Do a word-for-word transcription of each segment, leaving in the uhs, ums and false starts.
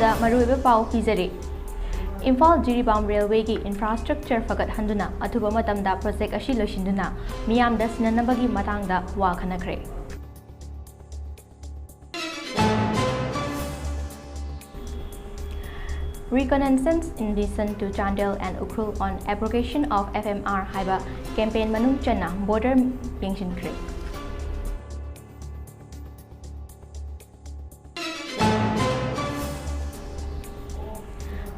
ꯗ ꯃꯔꯨꯑꯣꯏꯕ ꯄꯥꯎ ꯄꯤꯖꯔꯤ꯫ ꯏꯝꯐꯥꯜ ꯖꯤꯔꯤꯕꯥꯝ ꯔꯦꯜꯋꯦꯒꯤ ꯏꯟꯐ꯭ꯔꯥꯁ꯭ꯇ꯭ꯔꯛꯆꯔ ꯐꯒꯠꯍꯟꯗꯨꯅ ꯑꯊꯨꯕ ꯃꯇꯝꯗ ꯄ꯭ꯔꯣꯖꯦꯛ ꯑꯁꯤ ꯂꯣꯏꯁꯤꯟꯗꯨꯅ ꯃꯤꯌꯥꯝꯗ ꯁꯤꯟꯅꯅꯕꯒꯤ ꯃꯇꯥꯡꯗ ꯋꯥ ꯈꯟꯅꯈ꯭ꯔꯦ꯫ Reconnaissance in Mission to Chandel and Ukhrul on Abrogation of F M R ꯍꯥꯏꯕ ꯀꯦꯝꯄꯦꯟ ꯃꯅꯨꯡ ꯆꯟꯅ ꯕꯣꯔꯗꯔ ꯌꯦꯡꯁꯤꯟꯈ꯭ꯔꯦ꯫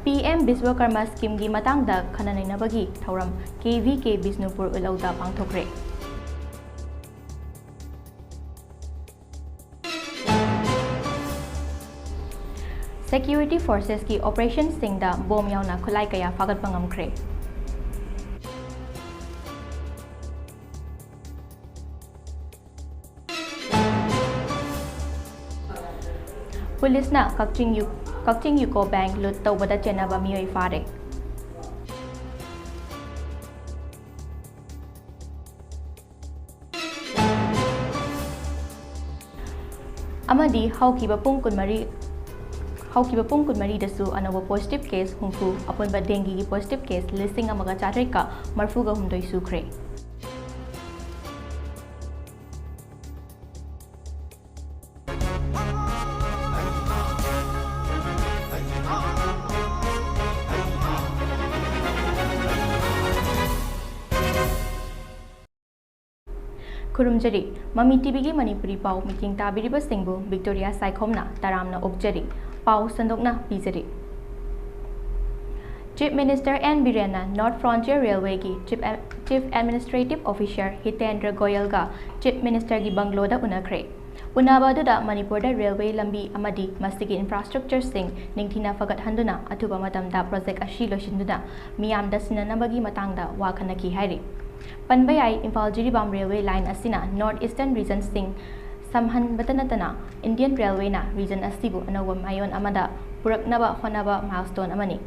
ꯄꯤ ꯑꯦꯝ ꯕꯤꯁ꯭ꯋꯀꯔꯃ ꯁ꯭ꯀꯤꯝꯒꯤ ꯃꯇꯥꯡꯗ ꯈꯟꯅ ꯅꯩꯅꯕꯒꯤ ꯊꯧꯔꯝ ꯀꯦ ꯚꯤ ꯀꯦ ꯕꯤꯁꯅꯨꯄꯨꯔ ꯎꯠꯂꯧꯗ ꯄꯥꯡꯊꯣꯛꯈ꯭ꯔꯦ꯫ ꯁꯦꯀ꯭ꯌꯨꯔꯤꯇꯤ ꯐꯣꯔꯁꯦꯁꯀꯤ ꯑꯣꯄꯔꯦꯁꯟꯁꯤꯡꯗ ꯕꯣꯝ ꯌꯥꯎꯅ ꯈꯨꯠꯂꯥꯏ ꯀꯌꯥ ꯐꯥꯒꯠꯄ ꯉꯝꯈ꯭ꯔꯦ꯫ ꯄꯨꯂꯤꯁꯅ ꯀꯛꯆꯤꯡ ꯌꯨ-, ꯀꯛꯆꯤꯡ ꯌꯨꯀꯣ ꯕꯦꯡꯛ ꯂꯨꯠ ꯇꯧꯕꯗ ꯆꯦꯟꯅꯕ ꯃꯤꯑꯣꯏ ꯐꯥꯔꯦ꯫ ꯑꯃꯗꯤ ꯍꯧꯈꯤꯕ ꯄꯨꯡ ꯀꯨꯟꯃꯔꯤ, ꯍꯧꯈꯤꯕ ꯄꯨꯡ ꯀꯨꯟꯃꯔꯤꯗꯁꯨ ꯑꯅꯧꯕ ꯄꯣꯖꯤꯇꯤꯚ ꯀꯦꯁ ꯍꯨꯝꯐꯨ, ꯑꯄꯨꯟꯕ ꯗꯦꯡꯒꯤꯒꯤ ꯄꯣꯖꯤꯇꯤꯚ ꯀꯦꯁ ꯂꯤꯁꯤꯡ ꯑꯃꯒ ꯆꯥꯇ꯭ꯔꯦꯠꯀ ꯃꯔꯤꯐꯨꯒ ꯍꯨꯝꯗꯣꯏ ꯁꯨꯈ꯭ꯔꯦ꯫ ꯈꯨꯔꯨꯝꯖꯔꯤ꯫ ꯃꯃꯤ ꯇꯤꯚꯤꯒꯤ ꯃꯅꯤꯄꯨꯔꯤ ꯄꯥꯎ ꯃꯤꯠꯌꯦꯡ ꯇꯥꯕꯤꯔꯤꯕꯁꯤꯡꯕꯨ ꯚꯤꯛꯇꯣꯔꯤꯌꯥ ꯁꯥꯏꯈꯣꯝꯅ ꯇꯔꯥꯝꯅ ꯑꯣꯛꯆꯔꯤ꯫ ꯄꯥꯎ ꯁꯟꯗꯣꯛꯅ ꯄꯤꯖꯔꯤ꯫ ꯆꯤꯐ ꯃꯤꯅꯤꯁꯇꯔ ꯑꯦꯟ ꯕꯤꯔꯦꯟꯅ ꯅꯣꯔꯠ ꯐ꯭ꯔꯣꯟꯇꯤꯌꯔ ꯔꯦꯜꯋꯦꯒꯤ ꯆꯤꯐ ꯑꯦ-, ꯆꯤꯐ ꯑꯦꯗꯃꯤꯅꯤꯁꯇ꯭ꯔꯦꯇꯤꯚ ꯑꯣꯐꯤꯁꯔ ꯍꯤꯇꯦꯟꯗ꯭ꯔ ꯒꯣꯌꯜꯒ ꯆꯤꯐ ꯃꯤꯅꯤꯁꯇꯔꯒꯤ ꯕꯪꯒ꯭ꯂꯣꯗ ꯎꯅꯈ꯭ꯔꯦ꯫ ꯎꯅꯕ ꯑꯗꯨꯗ ꯃꯅꯤꯄꯨꯔꯗ ꯔꯦꯜꯋꯦ ꯂꯝꯕꯤ ꯑꯃꯗꯤ ꯃꯁꯤꯒꯤ ꯏꯟꯐ꯭ꯔꯥꯁ꯭ꯇ꯭ꯔꯛꯆꯔꯁꯤꯡ ꯅꯤꯡꯊꯤꯅ ꯐꯒꯠꯍꯟꯗꯨꯅ ꯑꯊꯨꯕ ꯃꯇꯝꯗ ꯄ꯭ꯔꯣꯖꯦꯛ ꯑꯁꯤ ꯂꯣꯏꯁꯤꯟꯗꯨꯅ ꯃꯤꯌꯥꯝꯗ ꯁꯤꯟꯅꯅꯕꯒꯤ ꯃꯇꯥꯡꯗ ꯋꯥ ꯈꯟꯅꯈꯤ ꯍꯥꯏꯔꯤ꯫ ꯄꯟꯕ ꯌꯥꯏ, ꯏꯝꯐꯥꯜ ꯖꯤꯔꯤꯕꯥꯝ ꯔꯦꯜꯋꯦ ꯂꯥꯏꯟ ꯑꯁꯤꯅ ꯅꯣꯔꯠ ꯏꯁꯇꯔꯟ ꯔꯤꯖꯟꯁꯤꯡ ꯁꯝꯍꯟꯕꯇ ꯅꯠꯇꯅ ꯏꯟꯗꯤꯌꯟ ꯔꯦꯜꯋꯦꯅ ꯔꯤꯖꯟ ꯑꯁꯤꯕꯨ ꯑꯅꯧꯕ ꯃꯥꯏꯑꯣꯟ ꯑꯃꯗ ꯄꯨꯔꯛꯅꯕ ꯍꯣꯠꯅꯕ ꯃꯥꯏꯜꯁ꯭ꯇꯣꯟ ꯑꯃꯅꯤ꯫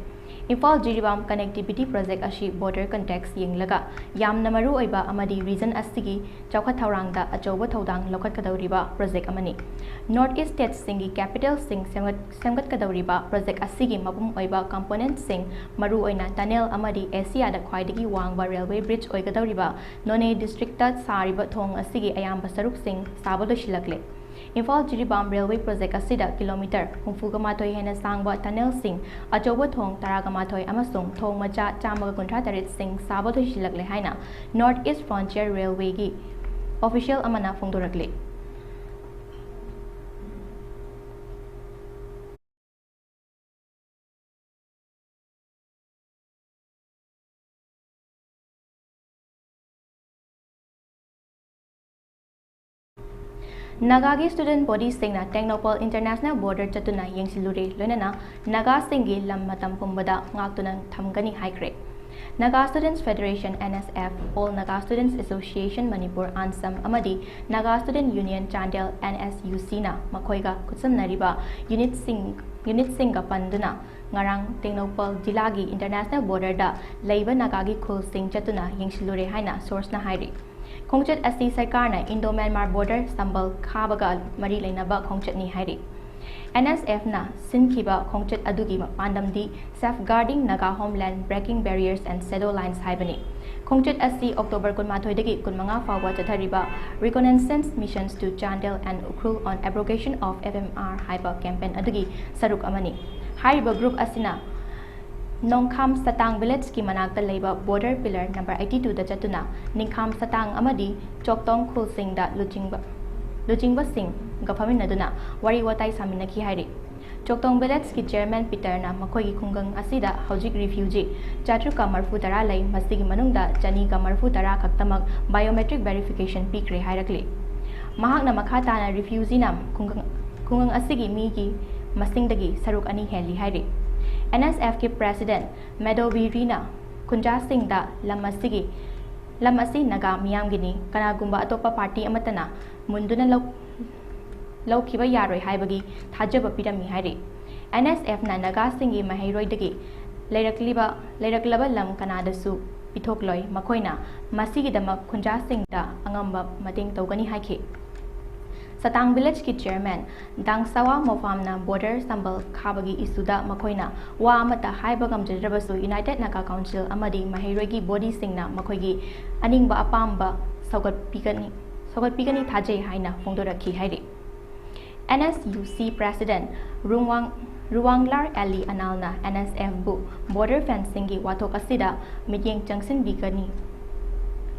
ꯏꯝꯐꯥꯜ ꯖꯤꯔꯤꯕꯥꯝ connectivity project ꯑꯁꯤ border context ꯌꯦꯡꯂꯒ ꯌꯥꯝꯅ ꯃꯔꯨꯑꯣꯏꯕ ꯑꯃꯗꯤ region ꯑꯁꯤꯒꯤ ꯆꯥꯎꯈꯠ ꯊꯧꯔꯥꯡꯗ ꯑꯆꯧꯕ ꯊꯧꯗꯥꯡ ꯂꯧꯈꯠꯀꯗꯧꯔꯤꯕ project ꯑꯃꯅꯤ꯫ North East stateꯁꯤꯡꯒꯤ capitalꯁꯤꯡ ꯁꯦꯝꯒꯠ-, ꯁꯦꯝꯒꯠꯀꯗꯧꯔꯤꯕ project ꯑꯁꯤꯒꯤ ꯃꯄꯨꯡ ꯑꯣꯏꯕ componentꯁꯤꯡ, ꯃꯔꯨꯑꯣꯏꯅ tunnel ꯑꯃꯗꯤ ꯑꯦꯁꯤꯌꯥꯗ ꯈ꯭ꯋꯥꯏꯗꯒꯤ ꯋꯥꯡꯕ railway bridge ꯑꯣꯏꯒꯗꯧꯔꯤꯕ ꯅꯣꯅꯦ districtꯇ ꯁꯥꯔꯤꯕ ꯊꯣꯡ ꯑꯁꯤꯒꯤ ꯑꯌꯥꯝꯕ ꯁꯔꯨꯛꯁꯤꯡ ꯁꯥꯕ ꯂꯣꯏꯁꯤꯜꯂꯛꯂꯦ꯫ ꯏꯝꯐꯥꯜ ꯖꯤꯔꯤꯕꯥꯝ railway project ꯑꯁꯤꯗ kilometre ꯍꯨꯝꯐꯨꯒ ꯃꯥꯊꯣꯏ ꯍꯦꯟꯅ ꯁꯥꯡꯕ tunnelꯁꯤꯡ, ꯑꯆꯧꯕ ꯊꯣꯡ ꯇꯔꯥꯒ ꯃꯥꯊꯣꯏ ꯑꯃꯁꯨꯡ ꯊꯣꯡ ꯃꯆꯥ ꯆꯥꯝꯃꯒ ꯀꯨꯟꯊ꯭ꯔꯥ ꯇꯔꯦꯠꯁꯤꯡ ꯁꯥꯕ ꯂꯣꯏꯁꯤꯜꯂꯛꯂꯦ ꯍꯥꯏꯅ North East Frontier Railwayꯒꯤ official ꯑꯃꯅ ꯐꯣꯡꯗꯣꯔꯛꯂꯤ꯫ ꯅꯥꯒꯥꯒꯤ student bodyꯁꯤꯡꯅ ꯇꯦꯡꯅꯧꯄꯜ international border ꯆꯠꯇꯨꯅ ꯌꯦꯡꯁꯤꯜꯂꯨꯔꯦ, ꯂꯣꯏꯅꯅ ꯅꯥꯒꯥꯁꯤꯡꯒꯤ ꯂꯝ ꯃꯇꯝ ꯄꯨꯝꯕꯗ ꯉꯥꯛꯇꯨꯅ ꯊꯝꯒꯅꯤ ꯍꯥꯏꯈ꯭ꯔꯦ꯫ Naga Students Federation, N S F, All Naga Students Association Manipur, ANSAM, ꯑꯃꯗꯤ Naga Student Union Chandel, N S U Cꯅ ꯃꯈꯣꯏꯒ ꯈꯨꯠꯁꯝꯅꯔꯤꯕ unitꯁꯤꯡ, unitꯁꯤꯡꯒ ꯄꯟꯗꯨꯅ ꯉꯔꯥꯡ ꯇꯦꯡꯅꯧꯄꯜ ꯖꯤꯂꯥꯒꯤ international borderꯗ ꯂꯩꯕ ꯅꯥꯒꯥꯒꯤ ꯈꯨꯜꯁꯤꯡ ꯆꯠꯇꯨꯅ ꯌꯦꯡꯁꯤꯜꯂꯨꯔꯦ ꯍꯥꯏꯅ sourceꯅ ꯍꯥꯏꯔꯤ꯫ ꯈꯣꯡꯆꯠ ꯑꯁꯤ ꯁꯔꯀꯥꯔꯅ Indo-Myanmar border ꯁꯝꯕꯜ ꯈꯥꯕꯒ ꯃꯔꯤ ꯂꯩꯅꯕ ꯈꯣꯡꯆꯠꯅꯤ ꯍꯥꯏꯔꯤ꯫ N S Fꯅ ꯁꯤꯟꯈꯤꯕ ꯈꯣꯡꯆꯠ ꯑꯗꯨꯒꯤ ꯄꯥꯟꯗꯝꯗꯤ Safeguarding Naga Homeland, Breaking Barriers and Shadow Lines ꯍꯥꯏꯕꯅꯤ꯫ ꯈꯣꯡꯆꯠ ꯑꯁꯤ October ꯀꯨꯟꯃꯥꯊꯣꯏꯗꯒꯤ ꯀꯨꯟꯃꯉꯥ ꯐꯥꯎꯕ ꯆꯠꯊꯔꯤꯕ Reconnaissance Missions to Chandel and Ukhrul on Abrogation of F M R ꯍꯥꯏꯕ campaign ꯑꯗꯨꯒꯤ ꯁꯔꯨꯛ ꯑꯃꯅꯤ꯫ ꯍꯥꯏꯔꯤꯕ group ꯑꯁꯤꯅ ꯅꯣꯡꯈꯥꯝ ꯁꯇꯥꯡ villageꯀꯤ ꯃꯅꯥꯛꯇ ꯂꯩꯕ border pillar number eighty twoꯗ ꯆꯠꯇꯨꯅ ꯅꯤꯡꯈꯥꯝ ꯁꯇꯥꯡ ꯑꯃꯗꯤ ꯆꯣꯛꯇꯣꯡ ꯈꯨꯜꯁꯤꯡꯗ ꯂꯨꯆꯤꯡꯕ, ꯂꯨꯆꯤꯡꯕꯁꯤꯡꯒ ꯐꯝꯃꯤꯟꯅꯗꯨꯅ ꯋꯥꯔꯤ ꯋꯥꯇꯥꯏ ꯁꯥꯃꯤꯟꯅꯈꯤ ꯍꯥꯏꯔꯤ꯫ ꯆꯣꯛꯇꯣꯡ villageꯀꯤ chairman ꯄꯤꯇꯔꯅ ꯃꯈꯣꯏꯒꯤ ꯈꯨꯡꯒꯪ ꯑꯁꯤꯗ ꯍꯧꯖꯤꯛ refugee ꯆꯥꯇ꯭ꯔꯨꯛꯀ ꯃꯔꯤꯐꯨ ꯇꯔꯥ ꯂꯩ, ꯃꯁꯤꯒꯤ ꯃꯅꯨꯡꯗ ꯆꯅꯤꯒ ꯃꯔꯤꯐꯨ ꯇꯔꯥ ꯈꯛꯇꯃꯛ biometric verification ꯄꯤꯈ꯭ꯔꯦ ꯍꯥꯏꯔꯛꯂꯤ꯫ ꯃꯍꯥꯛꯅ ꯃꯈꯥ ꯇꯥꯅ refugeeꯅ ꯈꯨꯡꯒꯪ, ꯈꯨꯡꯒꯪ ꯑꯁꯤꯒꯤ ꯃꯤꯒꯤ ꯃꯁꯤꯡꯗꯒꯤ ꯁꯔꯨꯛ ꯑꯅꯤ ꯍꯦꯜꯂꯤ ꯍꯥꯏꯔꯤ꯫ N S Fꯀꯤ president ꯃꯦꯗꯣꯕꯤꯔꯤꯅ ꯈꯨꯟꯖꯥꯁꯤꯡꯗ ꯂꯝ ꯑꯁꯤꯒꯤ, ꯂꯝ ꯑꯁꯤ ꯅꯥꯒꯥ ꯃꯤꯌꯥꯝꯒꯤꯅꯤ, ꯀꯅꯥꯒꯨꯝꯕ ꯑꯇꯣꯞꯄ party ꯑꯃꯠꯇꯅ ꯃꯨꯟꯗꯨꯅ ꯂꯧ-, ꯂꯧꯈꯤꯕ ꯌꯥꯔꯣꯏ ꯍꯥꯏꯕꯒꯤ ꯊꯥꯖꯕ ꯄꯤꯔꯝꯃꯤ ꯍꯥꯏꯔꯤ꯫ N S Fꯅ ꯅꯥꯒꯥꯁꯤꯡꯒꯤ ꯃꯍꯩꯔꯣꯏꯗꯒꯤ ꯂꯩꯔꯛꯂꯤꯕ ꯂꯩꯔꯛꯂꯕ ꯂꯝ ꯀꯅꯥꯗꯁꯨ ꯄꯤꯊꯣꯛꯂꯣꯏ꯫ ꯃꯈꯣꯏꯅ ꯃꯁꯤꯒꯤꯗꯃꯛ ꯈꯨꯟꯖꯥꯁꯤꯡꯗ ꯑꯉꯝꯕ ꯃꯇꯦꯡ ꯇꯧꯒꯅꯤ ꯍꯥꯏꯈꯤ꯫ ꯁꯇꯥꯡ ꯚꯤꯂꯦꯖꯀꯤ ꯆꯤꯌꯔꯃꯦꯟ ꯗꯥꯡꯁꯥꯋꯥ ꯃꯣꯐꯥꯝꯅ ꯕꯣꯔꯗꯔ ꯁꯝꯕꯜ ꯈꯥꯕꯒꯤ ꯏꯁꯨꯗ ꯃꯈꯣꯏꯅ ꯋꯥ ꯑꯃꯠꯇ ꯍꯥꯏꯕ ꯉꯝꯖꯗ꯭ꯔꯕꯁꯨ, ꯌꯨꯅꯥꯏꯇꯦꯗ ꯅꯥꯒꯥ ꯀꯥꯎꯟꯁꯤꯜ ꯑꯃꯗꯤ ꯃꯍꯩꯔꯣꯏꯒꯤ ꯕꯣꯗꯤꯁꯤꯡꯅ ꯃꯈꯣꯏꯒꯤ ꯑꯅꯤꯡꯕ ꯑꯄꯥꯝꯕ ꯁꯧꯒꯠꯄꯤꯒꯅꯤ ꯁꯧꯒꯠꯄꯤꯒꯅꯤ ꯊꯥꯖꯩ ꯍꯥꯏꯅ ꯐꯣꯡꯗꯣꯔꯛꯈꯤ ꯍꯥꯏꯔꯤ꯫ ꯑꯦꯟ ꯑꯦꯁ ꯌꯨ ꯁꯤ ꯄ꯭ꯔꯦꯁꯤꯗꯦꯟ ꯔꯨꯋꯥꯡ ꯔꯨꯋꯥꯡꯂꯥꯔ ꯑꯦꯂꯤ ꯑꯅꯥꯜꯅ ꯑꯦꯟ ꯑꯦꯁ ꯑꯦꯐꯕꯨ ꯕꯣꯔꯗꯔ ꯐꯦꯟꯁꯤꯡꯒꯤ ꯋꯥꯊꯣꯛ ꯑꯁꯤꯗ ꯃꯤꯠꯌꯦꯡ ꯆꯪꯁꯤꯟꯕꯤꯒꯅꯤ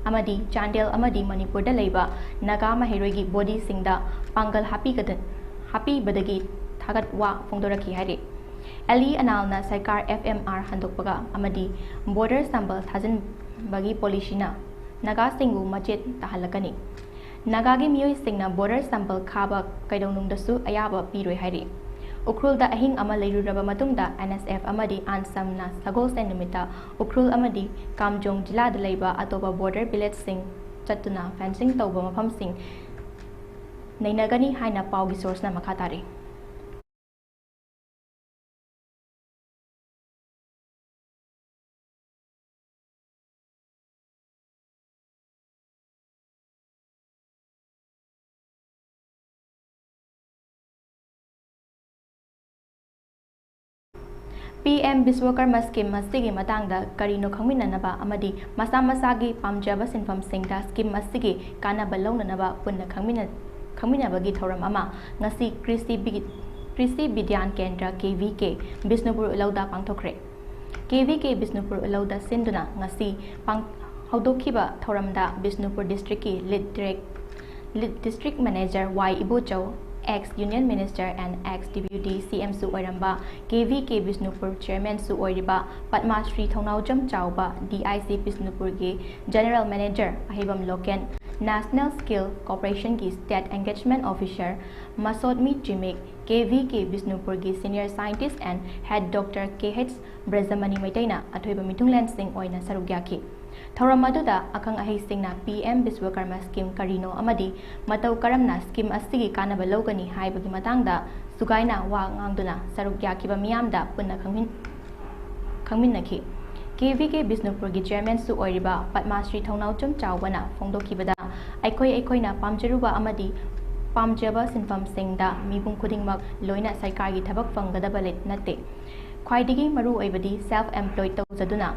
ꯑꯃꯗꯤ ꯆꯥꯟꯗꯦꯜ ꯑꯃꯗꯤ ꯃꯅꯤꯄꯨꯔꯗ ꯂꯩꯕ ꯅꯥꯒꯥ ꯃꯍꯩꯔꯣꯏꯒꯤ ꯕꯣꯗꯤꯁꯤꯡꯗ ꯄꯥꯡꯒꯜ ꯍꯥꯞꯄꯤꯒꯗ ꯍꯥꯞꯄꯤꯕꯗꯒꯤ ꯊꯥꯒꯠ ꯋꯥ ꯐꯣꯡꯗꯣꯔꯛꯈꯤ ꯍꯥꯏꯔꯤ꯫ ꯑꯦꯂꯤ ꯑꯅꯥꯜꯅ ꯁꯔꯀꯥꯔ ꯑꯦꯐ ꯑꯦꯝ ꯑꯥꯔ ꯍꯟꯗꯣꯛꯄꯒ ꯑꯃꯗꯤ ꯕꯣꯔꯗꯔ ꯁꯝꯕꯜ ꯊꯥꯖꯤꯟꯕꯒꯤ ꯄꯣꯂꯤꯁꯤꯅ ꯅꯥꯒꯥꯁꯤꯡꯕꯨ ꯃꯆꯦꯠ ꯇꯥꯍꯜꯂꯛꯀꯅꯤ꯫ ꯅꯥꯒꯥꯒꯤ ꯃꯤꯑꯣꯏꯁꯤꯡꯅ ꯕꯣꯔꯗꯔ ꯁꯝꯕꯜ ꯈꯥꯕ ꯀꯩꯗꯧꯅꯨꯡꯗꯁꯨ ꯑꯌꯥꯕ ꯄꯤꯔꯣꯏ ꯍꯥꯏꯔꯤ꯫ ꯎꯈ꯭ꯔꯨꯜꯗ ꯑꯍꯤꯡ ꯑꯃ ꯂꯩꯔꯨꯔꯕ ꯃꯇꯨꯡꯗ ꯑꯦꯟ ꯑꯦꯁ ꯑꯦꯐ ꯑꯃꯗꯤ ꯑꯟꯁꯝꯅ ꯁꯒꯣꯜꯁꯦꯟ ꯅꯨꯃꯤꯠꯇ ꯎꯈ꯭ꯔꯨꯜ ꯑꯃꯗꯤ ꯀꯥꯝꯖꯣꯡ ꯖꯤꯂꯥꯗ ꯂꯩꯕ ꯑꯇꯣꯞꯄ ꯕꯣꯔꯗꯔ ꯚꯤꯂꯦꯖꯁꯤꯡ ꯆꯠꯇꯨꯅ ꯐꯦꯟꯁꯤꯡ ꯇꯧꯕ ꯃꯐꯝꯁꯤꯡ ꯅꯩꯅꯒꯅꯤ ꯍꯥꯏꯅ ꯄꯥꯎꯒꯤ ꯁꯣꯔꯁꯅ ꯃꯈꯥ ꯇꯥꯔꯤ꯫ ꯄꯤ ꯑꯦꯝ ꯕꯤꯁ꯭ꯋꯀꯔꯃ ꯁ꯭ꯀꯤꯝ ꯑꯁꯤꯒꯤ ꯃꯇꯥꯡꯗ ꯀꯔꯤꯅꯣ ꯈꯪꯃꯤꯟꯅꯅꯕ ꯑꯃꯗꯤ ꯃꯁꯥ ꯃꯁꯥꯒꯤ ꯄꯥꯝꯖꯕ ꯁꯤꯟꯐꯝꯁꯤꯡꯗ ꯁ꯭ꯀꯤꯝ ꯑꯁꯤꯒꯤ ꯀꯥꯟꯅꯕ ꯂꯧꯅꯅꯕ ꯄꯨꯟꯅ ꯈꯪꯃꯤꯟꯅ-, ꯈꯪꯃꯤꯟꯅꯕꯒꯤ ꯊꯧꯔꯝ ꯑꯃ ꯉꯁꯤ ꯀ꯭ꯔꯤꯁꯤ ꯕꯤ-, ꯀ꯭ꯔꯤꯁꯤ ꯕꯤꯗ꯭ꯌꯥꯟ Kendra, K V K, Bishnupur ꯎꯠꯂꯧꯗ ꯄꯥꯡꯊꯣꯛꯈ꯭ꯔꯦ꯫ ꯀꯦ ꯚꯤ ꯀꯦ ꯕꯤꯁꯅꯨꯄꯨꯔ ꯎꯠꯂꯧꯗ ꯁꯤꯟꯗꯨꯅ ꯉꯁꯤ ꯄꯥꯡ-, ꯍꯧꯗꯣꯛꯈꯤꯕ ꯊꯧꯔꯝꯗ ꯕꯤꯁꯅꯨꯄꯨꯔ ꯗꯤꯁꯇ꯭ꯔꯤꯛꯀꯤ ꯂꯤꯗ ꯗꯤꯔꯦꯛ-, lead district manager Y Ibochou, ex union minister N ex deputy C ꯑꯦꯝꯁꯨ ꯑꯣꯏꯔꯝꯕ, ꯀꯦ ꯚꯤ ꯀꯦ ꯕꯤꯁꯅꯨꯄꯨꯔ ꯆꯤꯌꯔꯃꯦꯟꯁꯨ ꯑꯣꯏꯔꯤꯕ ꯄꯗꯃ ꯁ꯭ꯔꯤ ꯊꯧꯅꯥꯎꯖꯝ ꯆꯥꯎꯕ, ꯗꯤ ꯑꯥꯏ ꯁꯤ ꯕꯤꯁꯅꯨꯄꯨꯔꯒꯤ general manager Aheibam Loken, national skill ꯀꯣꯔꯄꯣꯔꯦꯁꯟꯒꯤ ꯁ꯭ꯇꯦꯠ ꯑꯦꯡꯒꯦꯖꯃꯦꯟꯠ ꯑꯣꯐꯤꯁꯔ ꯃꯁꯣꯠꯃꯤ ꯆꯤꯃꯤꯛ, ꯀꯦ ꯚꯤ ꯀꯦ ꯕꯤꯁꯅꯨꯄꯨꯔꯒꯤ senior scientist and head doctor K H Brajamani ꯃꯩꯇꯩꯅ ꯑꯊꯣꯏꯕ ꯃꯤꯊꯨꯡꯂꯦꯟꯁꯤꯡ ꯑꯣꯏꯅ ꯁꯔꯨꯛ ꯌꯥꯈꯤ꯫ ꯊꯧꯔꯝ ꯑꯗꯨꯗ ꯑꯈꯪ ꯑꯍꯩꯁꯤꯡꯅ ꯄꯤ ꯑꯦꯝ ꯕꯤꯁ꯭ꯋꯀꯔꯃ ꯁ꯭ꯀꯤꯝ ꯀꯔꯤꯅꯣ ꯑꯃꯗꯤ ꯃꯇꯧ ꯀꯔꯝꯅ ꯁ꯭ꯀꯤꯝ ꯑꯁꯤꯒꯤ ꯀꯥꯟꯅꯕ ꯂꯧꯒꯅꯤ ꯍꯥꯏꯕꯒꯤ ꯃꯇꯥꯡꯗ ꯁꯨꯒꯥꯏꯅ ꯋꯥ ꯉꯥꯡꯗꯨꯅ ꯁꯔꯨꯛ ꯌꯥꯈꯤꯕ ꯃꯤꯌꯥꯝꯗ ꯄꯨꯟꯅ ꯈꯪꯍꯟ-, ꯈꯪꯃꯤꯟꯅꯈꯤ꯫ ꯀꯦ ꯚꯤ ꯀꯦ ꯕꯤꯁꯅꯨꯄꯨꯔꯒꯤ ꯆꯤꯌꯔꯃꯦꯟꯁꯨ ꯑꯣꯏꯔꯤꯕ ꯄꯗꯃꯥꯁ꯭ꯔꯤ ꯊꯧꯅꯥꯎꯆꯝ ꯆꯥꯎꯕꯅ ꯐꯣꯡꯗꯣꯛꯈꯤꯕꯗ, ꯑꯩꯈꯣꯏ ꯑꯩꯈꯣꯏꯅ ꯄꯥꯝꯖꯔꯨꯕ ꯑꯃꯗꯤ ꯄꯥꯝꯖꯕ ꯁꯤꯟꯐꯝꯁꯤꯡꯗ ꯃꯤꯄꯨꯝ ꯈꯨꯗꯤꯡꯃꯛ ꯂꯣꯏꯅ ꯁꯔꯀꯥꯔꯒꯤ ꯊꯕꯛ ꯐꯪꯒꯗꯕ ꯂꯩ-, ꯅꯠꯇꯦ꯫ ꯈ꯭ꯋꯥꯏꯗꯒꯤ ꯃꯔꯨ ꯑꯣꯏꯕꯗꯤ self employed ꯇꯧꯖꯗꯨꯅ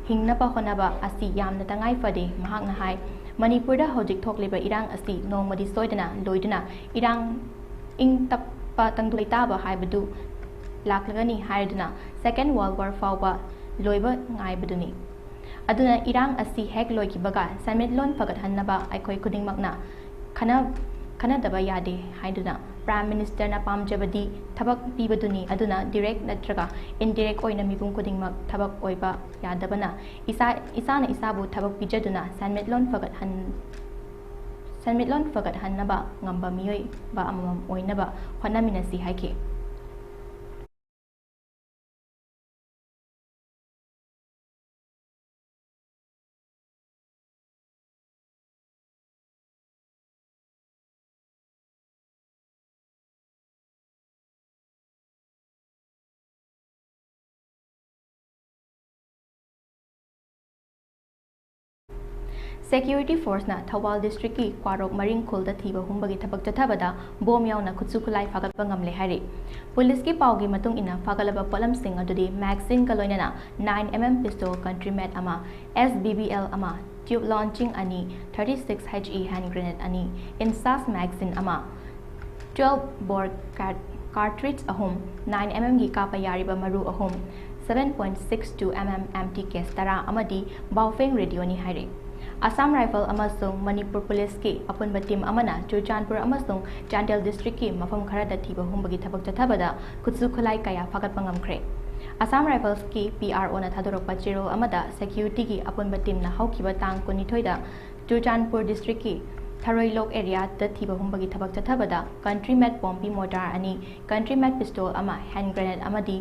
ꯍꯤꯡꯅꯕ ꯍꯣꯠꯅꯕ ꯑꯁꯤ ꯌꯥꯝꯅ ꯇꯉꯥꯏ ꯐꯗꯦ꯫ ꯃꯍꯥꯛꯅ ꯍꯥꯏ, ꯃꯅꯤꯄꯨꯔꯗ ꯍꯧꯖꯤꯛ ꯊꯣꯛꯂꯤꯕ ꯏꯔꯥꯡ ꯑꯁꯤ ꯅꯣꯡꯃꯗꯤ ꯁꯣꯏꯗꯅ ꯂꯣꯏꯗꯨꯅ ꯏꯔꯥꯡ ꯏꯪ ꯇꯞꯄ ꯇꯪꯗꯨ ꯂꯩꯇꯥꯕ ꯍꯥꯏꯕꯗꯨ ꯂꯥꯛꯂꯒꯅꯤ ꯍꯥꯏꯗꯨꯅ Second World War ꯐꯥꯎꯕ ꯂꯣꯏꯕ ꯉꯥꯏꯕꯗꯨꯅꯤ꯫ ꯑꯗꯨꯅ ꯏꯔꯥꯡ ꯑꯁꯤ ꯍꯦꯛ ꯂꯣꯏꯈꯤꯕꯒ ꯁꯦꯟꯃꯤꯠꯂꯣꯟ ꯐꯒꯠꯍꯟꯅꯕ ꯑꯩꯈꯣꯏ ꯈꯨꯗꯤꯡꯃꯛꯅ ꯈꯟꯅ-, ꯈꯟꯅꯗꯕ ꯌꯥꯗꯦ ꯍꯥꯏꯗꯨꯅ Prime Ministerꯅ ꯄꯥꯝꯖꯕꯗꯤ ꯊꯕꯛ ꯄꯤꯕꯗꯨꯅꯤ꯫ ꯑꯗꯨꯅ direct ꯅꯠꯇ꯭ꯔꯒ indirect ꯑꯣꯏꯅ ꯃꯤꯄꯨꯝ ꯈꯨꯗꯤꯡꯃꯛ ꯊꯕꯛ ꯑꯣꯏꯕ ꯌꯥꯗꯕꯅ ꯏꯁꯥ, ꯏꯁꯥꯅ ꯏꯁꯥꯕꯨ ꯊꯕꯛ ꯄꯤꯖꯗꯨꯅ ꯁꯦꯟꯃꯤꯠꯂꯣꯟ ꯐꯒꯠꯍꯟ-, ꯁꯦꯟꯃꯤꯠꯂꯣꯟ ꯐꯒꯠꯍꯟꯅꯕ ꯉꯝꯕ ꯃꯤꯑꯣꯏꯕ ꯑꯃꯃꯝ ꯑꯣꯏꯅꯕ ꯍꯣꯠꯅꯃꯤꯟꯅꯁꯤ ꯍꯥꯏꯈꯤ꯫ Security forceꯅ ꯊꯧꯕꯥꯜ districtꯀꯤ ꯀ꯭ꯋꯥꯔꯣꯛ ꯃꯔꯤꯡꯈꯨꯜꯗ ꯊꯤꯕ ꯍꯨꯝꯕꯒꯤ ꯊꯕꯛ ꯆꯠꯊꯕꯗ ꯕꯣꯝ ꯌꯥꯎꯅ ꯈꯨꯠꯁꯨ ꯈꯨꯠꯂꯥꯏ ꯐꯥꯒꯠꯄ ꯉꯝꯂꯦ ꯍꯥꯏꯔꯤ꯫ ꯄꯨꯂꯤꯁꯀꯤ ꯄꯥꯎꯒꯤ ꯃꯇꯨꯡ ꯏꯟꯅ, ꯐꯥꯒꯠꯂꯕ ꯄꯣꯠꯂꯝꯁꯤꯡ ꯑꯗꯨꯗꯤ magazineꯒ ꯂꯣꯏꯅꯅ nine M M pistol country made ꯑꯃ, S B B L ꯑꯃ, tube launching ꯑꯅꯤ, thirty six H E hand grenade ꯑꯅꯤ, INSAS magazine ꯑꯃ, twelve bore car-, cartridge ꯑꯍꯨꯝ, nine M M ꯒꯤ ꯀꯥꯞꯄ ꯌꯥꯔꯤꯕ ꯃꯔꯨ ꯑꯍꯨꯝ, seven point six two M M empty case ꯇꯔꯥ ꯑꯃꯗꯤ Baofeng radioꯅꯤ ꯍꯥꯏꯔꯤ꯫ Assam Rifle ꯑꯃꯁꯨꯡ ꯃꯅꯤꯄꯨꯔ ꯄꯨꯂꯤꯁꯀꯤ ꯑꯄꯨꯟꯕ team ꯑꯃꯅ ꯆꯨꯔꯆꯥꯟꯄꯨꯔ ꯑꯃꯁꯨꯡ ꯆꯥꯟꯗꯦꯜ districtꯀꯤ ꯃꯐꯝ ꯈꯔꯗ ꯊꯤꯕ ꯍꯨꯝꯕꯒꯤ ꯊꯕꯛ ꯆꯠꯊꯕꯗ ꯈꯨꯠꯁꯨ ꯈꯨꯠꯂꯥꯏ ꯀꯌꯥ ꯐꯥꯒꯠꯄ ꯉꯝꯈ꯭ꯔꯦ꯫ Assam Riflesꯀꯤ P R Oꯅ ꯊꯥꯗꯣꯔꯛꯄ ꯆꯦꯔꯣꯜ ꯑꯃꯗ securityꯒꯤ ꯑꯄꯨꯟꯕ teamꯅ ꯍꯧꯈꯤꯕ ꯇꯥꯡ ꯀꯨꯟꯅꯤꯊꯣꯏꯗ ꯆꯨꯔꯆꯥꯟꯄꯨꯔ districtꯀꯤ ꯊꯔꯣꯏꯂꯣꯛ areaꯗ ꯊꯤꯕ ꯍꯨꯝꯕꯒꯤ ꯊꯕꯛ ꯆꯠꯊꯕꯗ country made ꯄꯣꯝꯕꯤ mortar ꯑꯅꯤ, country made pistol ꯑꯃ, hand grenade ꯑꯃꯗꯤ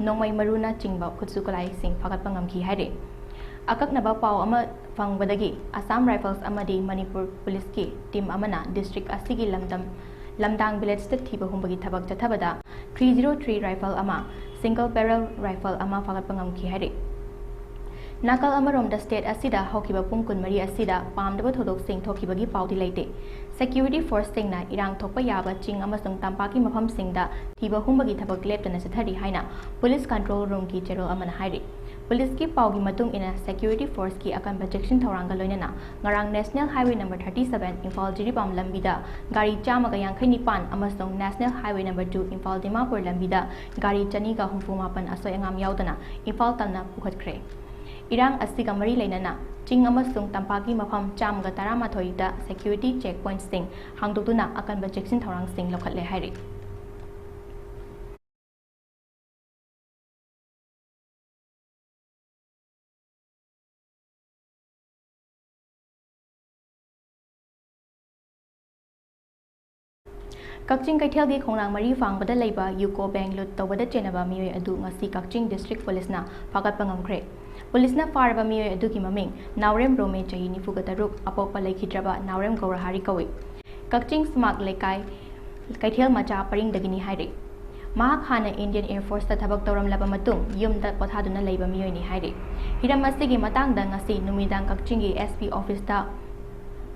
ꯅꯣꯡꯃꯩ ꯃꯔꯨꯅꯆꯤꯡꯕ ꯈꯨꯠꯁꯨ ꯈꯨꯠꯂꯥꯏꯁꯤꯡ ꯐꯥꯒꯠꯄ ꯉꯝꯈꯤ ꯍꯥꯏꯔꯤ꯫ ꯑꯀꯛꯅꯕ ꯄꯥꯎ ꯑꯃ ꯐꯪꯕꯗꯒꯤ Assam Rifles ꯑꯃꯗꯤ ꯃꯅꯤꯄꯨꯔ ꯄꯨꯂꯤꯁꯀꯤ team ꯑꯃꯅ district ꯑꯁꯤꯒꯤ ꯂꯝꯗꯝ ꯂꯝꯗꯥꯡ ꯚꯤꯂꯦꯖꯇ ꯊꯤꯕ ꯍꯨꯝꯕꯒꯤ ꯊꯕꯛ ꯆꯠꯊꯕꯗ three zero three rifle ꯑꯃ, single barrel rifle ꯑꯃ ꯐꯥꯒꯠꯄ ꯉꯝꯈꯤ ꯍꯥꯏꯔꯤ꯫ ꯅꯥꯀꯜ ꯑꯃꯔꯣꯝꯗ, ꯁ꯭ꯇꯦꯠ ꯑꯁꯤꯗ ꯍꯧꯈꯤꯕ ꯄꯨꯡ ꯀꯨꯟꯃꯔꯤ ꯑꯁꯤꯗ ꯄꯥꯝꯗꯕ ꯊꯧꯗꯣꯛꯁꯤꯡ ꯊꯣꯛꯈꯤꯕꯒꯤ ꯄꯥꯎꯗꯤ ꯂꯩꯇꯦ꯫ ꯁꯦꯀ꯭ꯌꯨꯔꯤꯇꯤ ꯐꯣꯔꯁꯁꯤꯡꯅ ꯏꯔꯥꯡ ꯊꯣꯛꯄ ꯌꯥꯕ ꯆꯤꯡ ꯑꯃꯁꯨꯡ ꯇꯝꯄꯥꯛꯀꯤ ꯃꯐꯝꯁꯤꯡꯗ ꯊꯤꯕ ꯍꯨꯝꯕꯒꯤ ꯊꯕꯛ ꯂꯦꯞꯇꯅ ꯆꯠꯊꯔꯤ ꯍꯥꯏꯅ ꯄꯨꯂꯤꯁ ꯀꯟꯇ꯭ꯔꯣꯜ ꯔꯨꯝꯒꯤ ꯆꯦꯔꯣꯜ ꯑꯃꯅ ꯍꯥꯏꯔꯤ꯫ ꯄꯨꯂꯤꯁꯀꯤ ꯄꯥꯎꯒꯤ ꯃꯇꯨꯡ ꯏꯟꯅ, ꯁꯦꯀ꯭ꯌꯨꯔꯤꯇꯤ ꯐꯣꯔꯁꯀꯤ ꯑꯀꯟꯕ ꯆꯦꯛꯁꯤꯟ ꯊꯧꯔꯥꯡꯒ ꯂꯣꯏꯅꯅ ꯉꯔꯥꯡ national highway number thirty seven, Imphal Jiribam ꯂꯝꯕꯤꯗ ꯒꯥꯔꯤ ꯆꯥꯝꯃꯒ ꯌꯥꯡꯈꯩ ꯅꯤꯄꯥꯟ ꯑꯃꯁꯨꯡ national highway number two, Imphal Dimapur ꯂꯝꯕꯤꯗ ꯒꯥꯔꯤ ꯆꯅꯤꯒ ꯍꯨꯝꯐꯨ ꯃꯥꯄꯟ ꯑꯁꯣꯏ ꯑꯉꯥꯝ ꯌꯥꯎꯗꯅ ꯏꯝꯐꯥꯜ ꯇꯝꯅ ꯄꯨꯈꯠꯈ꯭ꯔꯦ꯫ ꯏꯔꯥꯡ ꯑꯁꯤꯒ ꯃꯔꯤ ꯂꯩꯅꯅ ꯆꯤꯡ ꯑꯃꯁꯨꯡ ꯇꯝꯄꯥꯛꯀꯤ ꯃꯐꯝ ꯆꯥꯝꯃꯒ ꯇꯔꯥꯃꯥꯊꯣꯏꯗ ꯁꯦꯀ꯭ꯌꯨꯔꯤꯇꯤ ꯆꯦꯛ ꯄꯣꯏꯟꯠꯁꯤꯡ ꯍꯥꯡꯗꯣꯛꯇꯨꯅ ꯑꯀꯟꯕ ꯆꯦꯛꯁꯤꯟ ꯊꯧꯔꯥꯡꯁꯤꯡ ꯂꯧꯈꯠꯂꯦ ꯍꯥꯏꯔꯤ꯫ ꯀꯛꯆꯤꯡ ꯀꯩꯊꯦꯜꯒꯤ ꯈꯣꯡꯅꯥꯡ ꯃꯔꯤ ꯐꯥꯡꯕꯗ ꯂꯩꯕ ꯌꯨꯀꯣ ꯕꯦꯡꯛ ꯂꯨꯠ ꯇꯧꯕꯗ ꯆꯦꯟꯅꯕ ꯃꯤꯑꯣꯏ ꯑꯗꯨ ꯉꯁꯤ ꯀꯛꯆꯤꯡ ꯗꯤꯁꯇ꯭ꯔꯤꯛ ꯄꯨꯂꯤꯁꯅ ꯐꯥꯒꯠꯄ ꯉꯝꯈ꯭ꯔꯦ꯫ ꯄꯨꯂꯤꯁꯅ ꯐꯥꯔꯕ ꯃꯤꯑꯣꯏ ꯑꯗꯨꯒꯤ ꯃꯃꯤꯡ ꯅꯥꯎꯔꯦꯝ ꯔꯣꯃꯦ, ꯆꯍꯤ ꯅꯤꯐꯨꯒ ꯇꯔꯨꯛ, ꯑꯄꯣꯛꯄ ꯂꯩꯈꯤꯗ꯭ꯔꯕ ꯅꯥꯎꯔꯦꯝ ꯒꯧꯔꯍꯥꯔꯤ ꯀꯧꯏ꯫ ꯀꯛꯆꯤꯡ ꯁꯨꯃꯥꯛ ꯂꯩꯀꯥꯏ ꯀꯩꯊꯦꯜ ꯃꯆꯥ ꯄꯔꯤꯡꯗꯒꯤꯅꯤ ꯍꯥꯏꯔꯤ꯫ ꯃꯍꯥꯛ ꯍꯥꯟꯅ ꯏꯟꯗꯤꯌꯟ ꯑꯦꯌꯔ ꯐꯣꯔꯁꯇ ꯊꯕꯛ ꯇꯧꯔꯝꯂꯕ ꯃꯇꯨꯡ ꯌꯨꯝꯗ ꯄꯣꯊꯥꯗꯨꯅ ꯂꯩꯕ ꯃꯤꯑꯣꯏꯅꯤ ꯍꯥꯏꯔꯤ꯫ ꯍꯤꯔꯝ ꯑꯁꯤꯒꯤ ꯃꯇꯥꯡꯗ ꯉꯁꯤ ꯅꯨꯃꯤꯗꯥꯡ ꯀꯛꯆꯤꯡꯒꯤ ꯑꯦꯁ ꯄꯤ ꯑꯣꯐꯤꯁꯇ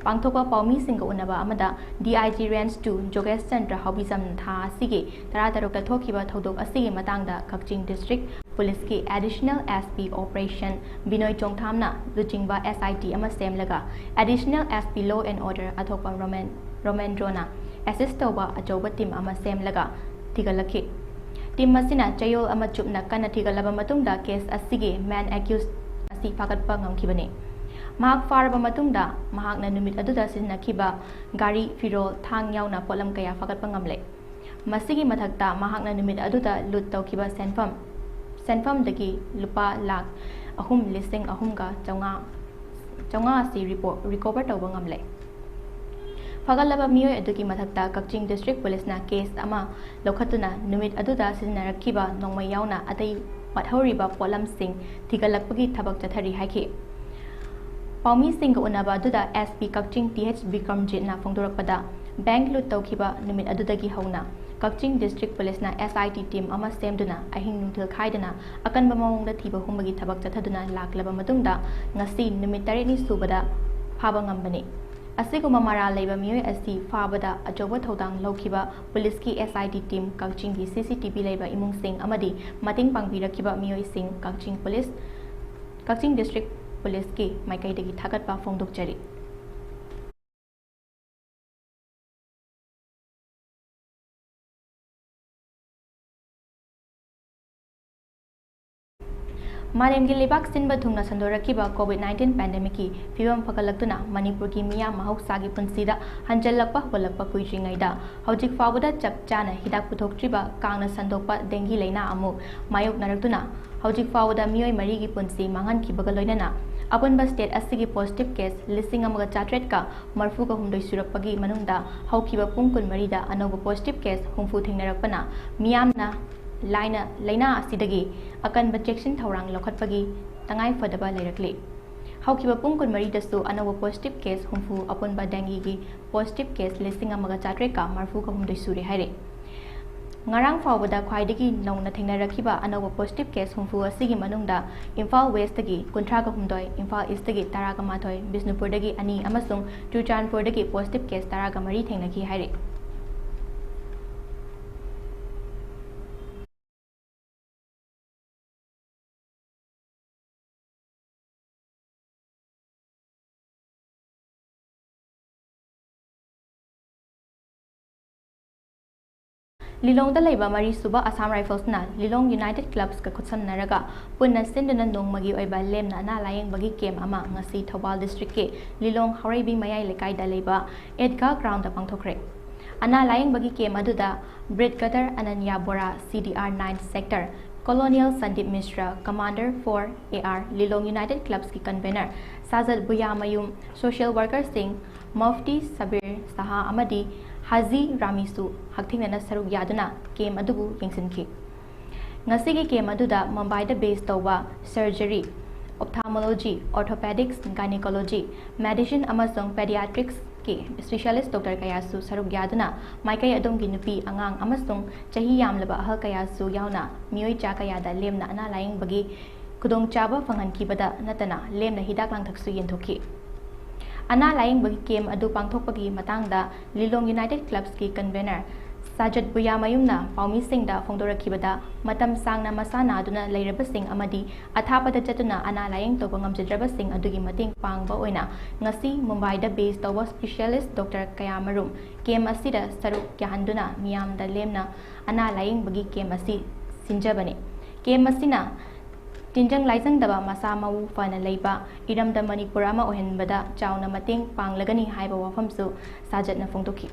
ꯄꯥꯡꯊꯣꯛꯄ ꯄꯥꯎꯃꯤꯁꯤꯡꯒ ꯎꯅꯕ ꯑꯃꯗ D I G range two ꯖꯣꯒꯦꯁ ꯆꯟꯗ꯭ꯔ ꯍꯥꯎꯕꯤꯖꯝꯅ ꯊꯥ ꯑꯁꯤꯒꯤ ꯇꯔꯥꯇꯔꯨꯛꯇ ꯊꯣꯛꯈꯤꯕ ꯊꯧꯗꯣꯛ ꯑꯁꯤꯒꯤ ꯃꯇꯥꯡꯗ ꯀꯛꯆꯤꯡ ꯗꯤꯁꯇ꯭ꯔꯤꯛ ꯄꯨꯂꯤꯁꯀꯤ additional S P operation Binoy ꯆꯣꯡꯊꯥꯝꯅ ꯂꯨꯆꯤꯡꯕ ꯑꯦꯁ ꯑꯥꯏ ꯇꯤ ꯑꯃ ꯁꯦꯝꯂꯒ additional S P law and order ꯑꯊꯣꯛꯄ ꯔꯣꯃꯦꯟ, ꯔꯣꯃꯦꯟꯗ꯭ꯔꯣꯅ ꯑꯦꯁꯤꯁ ꯇꯧꯕ ꯑꯆꯧꯕ ꯇꯤꯝ ꯑꯃ ꯁꯦꯝꯂꯒ ꯊꯤꯒꯠꯂꯛꯈꯤ꯫ ꯇꯤꯝ ꯑꯁꯤꯅ ꯆꯌꯣꯜ ꯑꯃ ꯆꯨꯞꯅ ꯀꯟꯅ ꯊꯤꯒꯠꯂꯕ ꯃꯇꯨꯡꯗ ꯀꯦꯁ ꯑꯁꯤꯒꯤ ꯃꯦꯟ ꯑꯦꯀ꯭ꯌꯨꯁ ꯑꯁꯤ ꯐꯥꯒꯠꯄ ꯉꯝꯈꯤꯕꯅꯤ꯫ ꯃꯍꯥꯛ ꯐꯥꯔꯕ ꯃꯇꯨꯡꯗ ꯃꯍꯥꯛꯅ ꯅꯨꯃꯤꯠ ꯑꯗꯨꯗ ꯁꯤꯖꯤꯟꯅꯈꯤꯕ ꯒꯥꯔꯤ, ꯐꯤꯔꯣꯜ, ꯊꯥꯡ ꯌꯥꯎꯅ ꯄꯣꯠꯂꯝ ꯀꯌꯥ ꯐꯥꯒꯠꯄ ꯉꯝꯂꯦ꯫ ꯃꯁꯤꯒꯤ ꯃꯊꯛꯇ ꯃꯍꯥꯛꯅ ꯅꯨꯃꯤꯠ ꯑꯗꯨꯗ ꯂꯨꯠ ꯇꯧꯈꯤꯕ ꯁꯦꯟꯐꯝ, ꯁꯦꯟꯐꯝꯗꯒꯤ ꯂꯨꯄꯥ ꯂꯥꯈ ꯑꯍꯨꯝ ꯂꯤꯁꯤꯡ ꯑꯍꯨꯝꯒ ꯆꯥꯝꯃꯉꯥ, ꯆꯥꯝꯃꯉꯥ ꯑꯁꯤ ꯔꯤꯄꯣ-, ꯔꯤꯀꯣꯚꯔ ꯇꯧꯕ ꯉꯝꯂꯦ꯫ ꯐꯒꯠꯂꯕ ꯃꯤꯑꯣꯏ ꯑꯗꯨꯒꯤ ꯃꯊꯛꯇ ꯀꯛꯆꯤꯡ ꯗꯤꯁꯇ꯭ꯔꯤꯛ ꯄꯨꯂꯤꯁꯅ ꯀꯦꯁ ꯑꯃ ꯂꯧꯈꯠꯇꯨꯅ ꯅꯨꯃꯤꯠ ꯑꯗꯨꯗ ꯁꯤꯖꯤꯟꯅꯔꯛꯈꯤꯕ ꯅꯣꯡꯃꯩ ꯌꯥꯎꯅ ꯑꯇꯩ ꯄꯠꯍꯧꯔꯤꯕ ꯄꯣꯠꯂꯝꯁꯤꯡ ꯊꯤꯒꯠꯂꯛꯄꯒꯤ ꯊꯕꯛ ꯆꯠꯊꯔꯤ ꯍꯥꯏꯈꯤ꯫ ꯄꯥꯎꯃꯤꯁꯤꯡꯒ ꯎꯅꯕ ꯑꯗꯨꯗ SP ꯀꯛꯆꯤꯡ TH ꯕꯤꯀ꯭ꯔꯝꯖꯤꯠꯅ ꯐꯣꯡꯗꯣꯔꯛꯄꯗ, ꯕꯦꯡꯛ ꯂꯨꯠ ꯇꯧꯈꯤꯕ ꯅꯨꯃꯤꯠ ꯑꯗꯨꯗꯒꯤ ꯍꯧꯅ ꯀꯛꯆꯤꯡ ꯗꯤꯁꯇ꯭ꯔꯤꯛ ꯄꯨꯂꯤꯁꯅ SIT ꯇꯤꯝ ꯑꯃ ꯁꯦꯝꯗꯨꯅ ꯑꯍꯤꯡ ꯅꯨꯡꯊꯤꯜ ꯈꯥꯏꯗꯅ ꯑꯀꯟꯕ ꯃꯑꯣꯡꯗ ꯊꯤꯕ ꯍꯨꯝꯕꯒꯤ ꯊꯕꯛ ꯆꯠꯊꯗꯨꯅ ꯂꯥꯛꯂꯕ ꯃꯇꯨꯡꯗ ꯉꯁꯤ ꯅꯨꯃꯤꯠ ꯇꯔꯦꯠꯅꯤ ꯁꯨꯕꯗ ꯐꯥꯕ ꯉꯝꯕꯅꯤ꯫ ꯑꯁꯤꯒꯨꯝꯕ ꯃꯔꯥꯜ ꯂꯩꯕ ꯃꯤꯑꯣꯏ ꯑꯁꯤ ꯐꯥꯕꯗ ꯑꯆꯧꯕ ꯊꯧꯗꯥꯡ ꯂꯧꯈꯤꯕ ꯄꯨꯂꯤꯁꯀꯤ SIT ꯇꯤꯝ, ꯀꯛꯆꯤꯡꯒꯤ CCTV ꯂꯩꯕ ꯏꯃꯨꯡꯁꯤꯡ ꯑꯃꯗꯤ ꯃꯇꯦꯡ ꯄꯥꯡꯕꯤꯔꯛꯈꯤꯕ ꯃꯤꯑꯣꯏꯁꯤꯡ ꯀꯛꯆꯤꯡ ꯄꯨꯂꯤꯁ, ꯀꯛꯆꯤꯡ ꯗꯤꯁꯇ꯭ꯔꯤꯛ ꯄꯨꯂꯤꯁꯀꯤ ꯃꯥꯏꯀꯩꯗꯒꯤ ꯊꯥꯒꯠꯄ ꯐꯣꯡꯗꯣꯛꯆꯔꯤ꯫ ꯃꯥꯂꯦꯝꯒꯤ ꯂꯩꯕꯥꯛ ꯁꯤꯟꯕ ꯊꯨꯡꯅ ꯁꯟꯗꯣꯔꯛꯈꯤꯕ COVID nineteen pandemic ꯀꯤ ꯐꯤꯕꯝ ꯐꯒꯠꯂꯛꯇꯨꯅ ꯃꯅꯤꯄꯨꯔꯒꯤ ꯃꯤꯌꯥꯝ ꯃꯍꯧꯁꯥꯒꯤ ꯄꯨꯟꯁꯤꯗ ꯍꯟꯖꯜꯂꯛꯄ ꯍꯧꯒꯠꯂꯛꯄ ꯀꯨꯏꯗ꯭ꯔꯤꯉꯩꯗ, ꯍꯧꯖꯤꯛ ꯐꯥꯎꯕꯗ ꯆꯞ ꯆꯥꯅ ꯍꯤꯗꯥꯛ ꯄꯨꯊꯣꯛꯇ꯭ꯔꯤꯕ ꯀꯥꯡꯅ ꯁꯟꯗꯣꯛꯄ dengue ꯂꯥꯏꯅꯥ ꯑꯃꯨꯛ ꯃꯥꯌꯣꯛꯅꯔꯛꯇꯨꯅ, ꯍꯧꯖꯤꯛ ꯐꯥꯎꯕꯗ ꯃꯤꯑꯣꯏ ꯃꯔꯤꯒꯤ ꯄꯨꯟꯁꯤ ꯃꯥꯡꯍꯟꯈꯤꯕꯒ ꯂꯣꯏꯅꯅ ꯑꯄꯨꯟꯕ state ꯑꯁꯤꯒꯤ positive case ꯂꯤꯁꯤꯡ ꯑꯃꯒ ꯆꯥꯇ꯭ꯔꯦꯠꯀ ꯃꯔꯤꯐꯨꯒ ꯍꯨꯝꯗꯣꯏ ꯁꯨꯔꯛꯄꯒꯤ ꯃꯅꯨꯡꯗ ꯍꯧꯈꯤꯕ ꯄꯨꯡ ꯀꯨꯟꯃꯔꯤꯗ ꯑꯅꯧꯕ positive case ꯍꯨꯝꯐꯨ ꯊꯦꯡꯅꯔꯛꯄꯅ ꯃꯤꯌꯥꯝꯅ ꯂꯥꯏꯅ, ꯂꯥꯏꯅꯥ ꯑꯁꯤꯗꯒꯤ ꯑꯀꯟꯕ ꯆꯦꯛꯁꯤꯟ ꯊꯧꯔꯥꯡ ꯂꯧꯈꯠꯄꯒꯤ ꯇꯉꯥꯏ ꯐꯗꯕ ꯂꯩꯔꯛꯂꯤ꯫ ꯍꯧꯈꯤꯕ ꯄꯨꯡ ꯀꯨꯟꯃꯔꯤꯗꯁꯨ ꯑꯅꯧꯕ positive case ꯍꯨꯝꯐꯨ, ꯑꯄꯨꯟꯕ dengue ꯒꯤ positive case ꯂꯤꯁꯤꯡ ꯑꯃꯒ ꯆꯥꯇ꯭ꯔꯦꯠꯀ ꯃꯔꯤꯐꯨꯒ ꯍꯨꯝꯗꯣꯏ ꯁꯨꯔꯦ ꯍꯥꯏꯔꯤ꯫ ꯉꯔꯥꯡ ꯐꯥꯎꯕꯗ ꯈ꯭ꯋꯥꯏꯗꯒꯤ ꯅꯧꯅ ꯊꯦꯡꯅꯔꯛꯈꯤꯕ ꯑꯅꯧꯕ positive case ꯍꯨꯝꯐꯨ ꯑꯁꯤꯒꯤ ꯃꯅꯨꯡꯗ ꯏꯝꯐꯥꯜ West ꯇꯒꯤ ꯀꯨꯟꯊ꯭ꯔꯥꯒ ꯍꯨꯝꯗꯣꯏ, ꯏꯝꯐꯥꯜ East ꯇꯒꯤ ꯇꯔꯥꯒ ꯃꯥꯊꯣꯏ, ꯕꯤꯁꯅꯨꯄꯨꯔꯗꯒꯤ ꯑꯅꯤ ꯑꯃꯁꯨꯡ ꯆꯨꯔꯆꯥꯟꯄꯨꯔꯗꯒꯤ positive case ꯇꯔꯥꯒ ꯃꯔꯤ ꯊꯦꯡꯅꯈꯤ ꯍꯥꯏꯔꯤ꯫ ꯂꯤꯂꯣꯡꯗ ꯂꯩꯕ ꯃꯔꯤꯁꯨꯕ Assam Rifles ꯅ ꯂꯤꯂꯣꯡ United Clubs ꯀ ꯈꯨꯠꯁꯝꯅꯔꯒ ꯄꯨꯟꯅ ꯁꯤꯟꯗꯨꯅ ꯅꯣꯡꯃꯒꯤ ꯑꯣꯏꯕ ꯂꯦꯝꯅ ꯑꯅꯥ ꯂꯥꯌꯦꯡꯕꯒꯤ camp ꯑꯃ ꯉꯁꯤ ꯊꯧꯕꯥꯜ district ꯀꯤ ꯂꯤꯂꯣꯡ ꯍꯥꯎꯔꯩꯕꯤ ꯃꯌꯥꯏ ꯂꯩꯀꯥꯏꯗ ꯂꯩꯕ ꯏꯗꯒꯥ ground ꯗ ꯄꯥꯡꯊꯣꯛꯈ꯭ꯔꯦ꯫ ꯑꯅꯥ ꯂꯥꯌꯦꯡꯕꯒꯤ camp ꯑꯗꯨꯗ Brigadier ꯑꯅꯟꯌꯥ ꯕꯣꯔꯥ, CDR nine Sector, Colonel Sandeep ꯃꯤꯁ꯭ꯔ, Commander four AR, ꯂꯤꯂꯣꯡ United Clubs ꯀꯤ convener ꯁꯥꯖꯠ ꯕꯨꯌꯥꯃꯌꯨꯝ, social worker ꯁꯤꯡ ꯃꯨꯐꯇꯤ ꯁꯕꯤꯔ ꯁꯍꯥ ꯑꯃꯗꯤ ꯍꯥꯖꯤ ꯔꯥꯃꯤꯁꯨ ꯍꯛꯊꯦꯡꯅꯅ ꯁꯔꯨꯛ ꯌꯥꯗꯨꯅ camp ꯑꯗꯨꯕꯨ ꯌꯦꯡꯁꯤꯟꯈꯤ꯫ ꯉꯁꯤꯒꯤ camp ꯑꯗꯨꯗ ꯃꯨꯝꯕꯥꯏꯗ base ꯇꯧꯕ surgery Ophthalmology, Orthopedics, Gynecology, Medicine ꯑꯃꯁꯨꯡ Pediatrics ꯀꯤ specialist doctor ꯀꯌꯥꯁꯨ ꯁꯔꯨꯛ ꯌꯥꯗꯨꯅ ꯃꯥꯏꯀꯩ ꯑꯗꯨꯝꯒꯤ ꯅꯨꯄꯤ, ꯑꯉꯥꯡ ꯑꯃꯁꯨꯡ ꯆꯍꯤ ꯌꯥꯝꯂꯕ ꯑꯍꯜ ꯀꯌꯥꯁꯨ ꯌꯥꯎꯅ ꯃꯤꯑꯣꯏ ꯆꯥ ꯀꯌꯥꯗ ꯂꯦꯝꯅ ꯑꯅꯥ ꯂꯥꯌꯦꯡꯕꯒꯤ ꯈꯨꯗꯣꯡꯆꯥꯕ ꯐꯪꯍꯟꯈꯤꯕꯗ ꯅꯠꯇꯅ ꯂꯦꯝꯅ ꯍꯤꯗꯥꯛ ꯂꯥꯡꯊꯛꯁꯨ ꯌꯦꯟꯊꯣꯛꯈꯤ꯫ ꯑꯅꯥ ꯂꯥꯌꯦꯡꯕꯒꯤ camp ꯑꯗꯨ ꯄꯥꯡꯊꯣꯛꯄꯒꯤ ꯃꯇꯥꯡꯗ ꯂꯤꯂꯣꯡ United Clubs ꯀꯤ convener ꯁꯥꯖꯠ ꯕꯨꯌꯥꯃꯌꯨꯝꯅ ꯄꯥꯎꯃꯤꯁꯤꯡꯗ ꯐꯣꯡꯗꯣꯔꯛꯈꯤꯕꯗ, ꯃꯇꯝ ꯁꯥꯡꯅ ꯃꯁꯥ ꯅꯥꯗꯨꯅ ꯂꯩꯔꯕꯁꯤꯡ ꯑꯃꯗꯤ ꯑꯊꯥꯞꯄꯗ ꯆꯠꯇꯨꯅ ꯑꯅꯥ ꯂꯥꯌꯦꯡ ꯇꯧꯕ ꯉꯝꯖꯗ꯭ꯔꯕꯁꯤꯡ ꯑꯗꯨꯒꯤ ꯃꯇꯦꯡ ꯄꯥꯡꯕ ꯑꯣꯏꯅ ꯉꯁꯤ ꯃꯨꯝꯕꯥꯏꯗ base ꯇꯧꯕ specialist doctor ꯀꯌꯥꯃꯔꯨꯝ camp ꯑꯁꯤꯗ ꯁꯔꯨꯛ ꯌꯥꯍꯟꯗꯨꯅ ꯃꯤꯌꯥꯝꯗ ꯂꯦꯝꯅ ꯑꯅꯥ ꯂꯥꯌꯦꯡꯕꯒꯤ camp ꯑꯁꯤ ꯁꯤꯟꯖꯕꯅꯤ꯫ Camp ꯑꯁꯤꯅ ꯇꯤꯟꯖꯪ ꯂꯥꯏꯖꯪꯗꯕ, ꯃꯁꯥ ꯃꯎ ꯐꯅ ꯂꯩꯕ ꯏꯔꯝꯗꯝ ꯃꯅꯤꯄꯨꯔ ꯑꯃ ꯑꯣꯏꯍꯟꯕꯗ ꯆꯥꯎꯅ ꯃꯇꯦꯡ ꯄꯥꯡꯂꯒꯅꯤ ꯍꯥꯏꯕ ꯋꯥꯐꯝꯁꯨ ꯁꯥꯖꯠꯅ ꯐꯣꯡꯗꯣꯛꯈꯤ꯫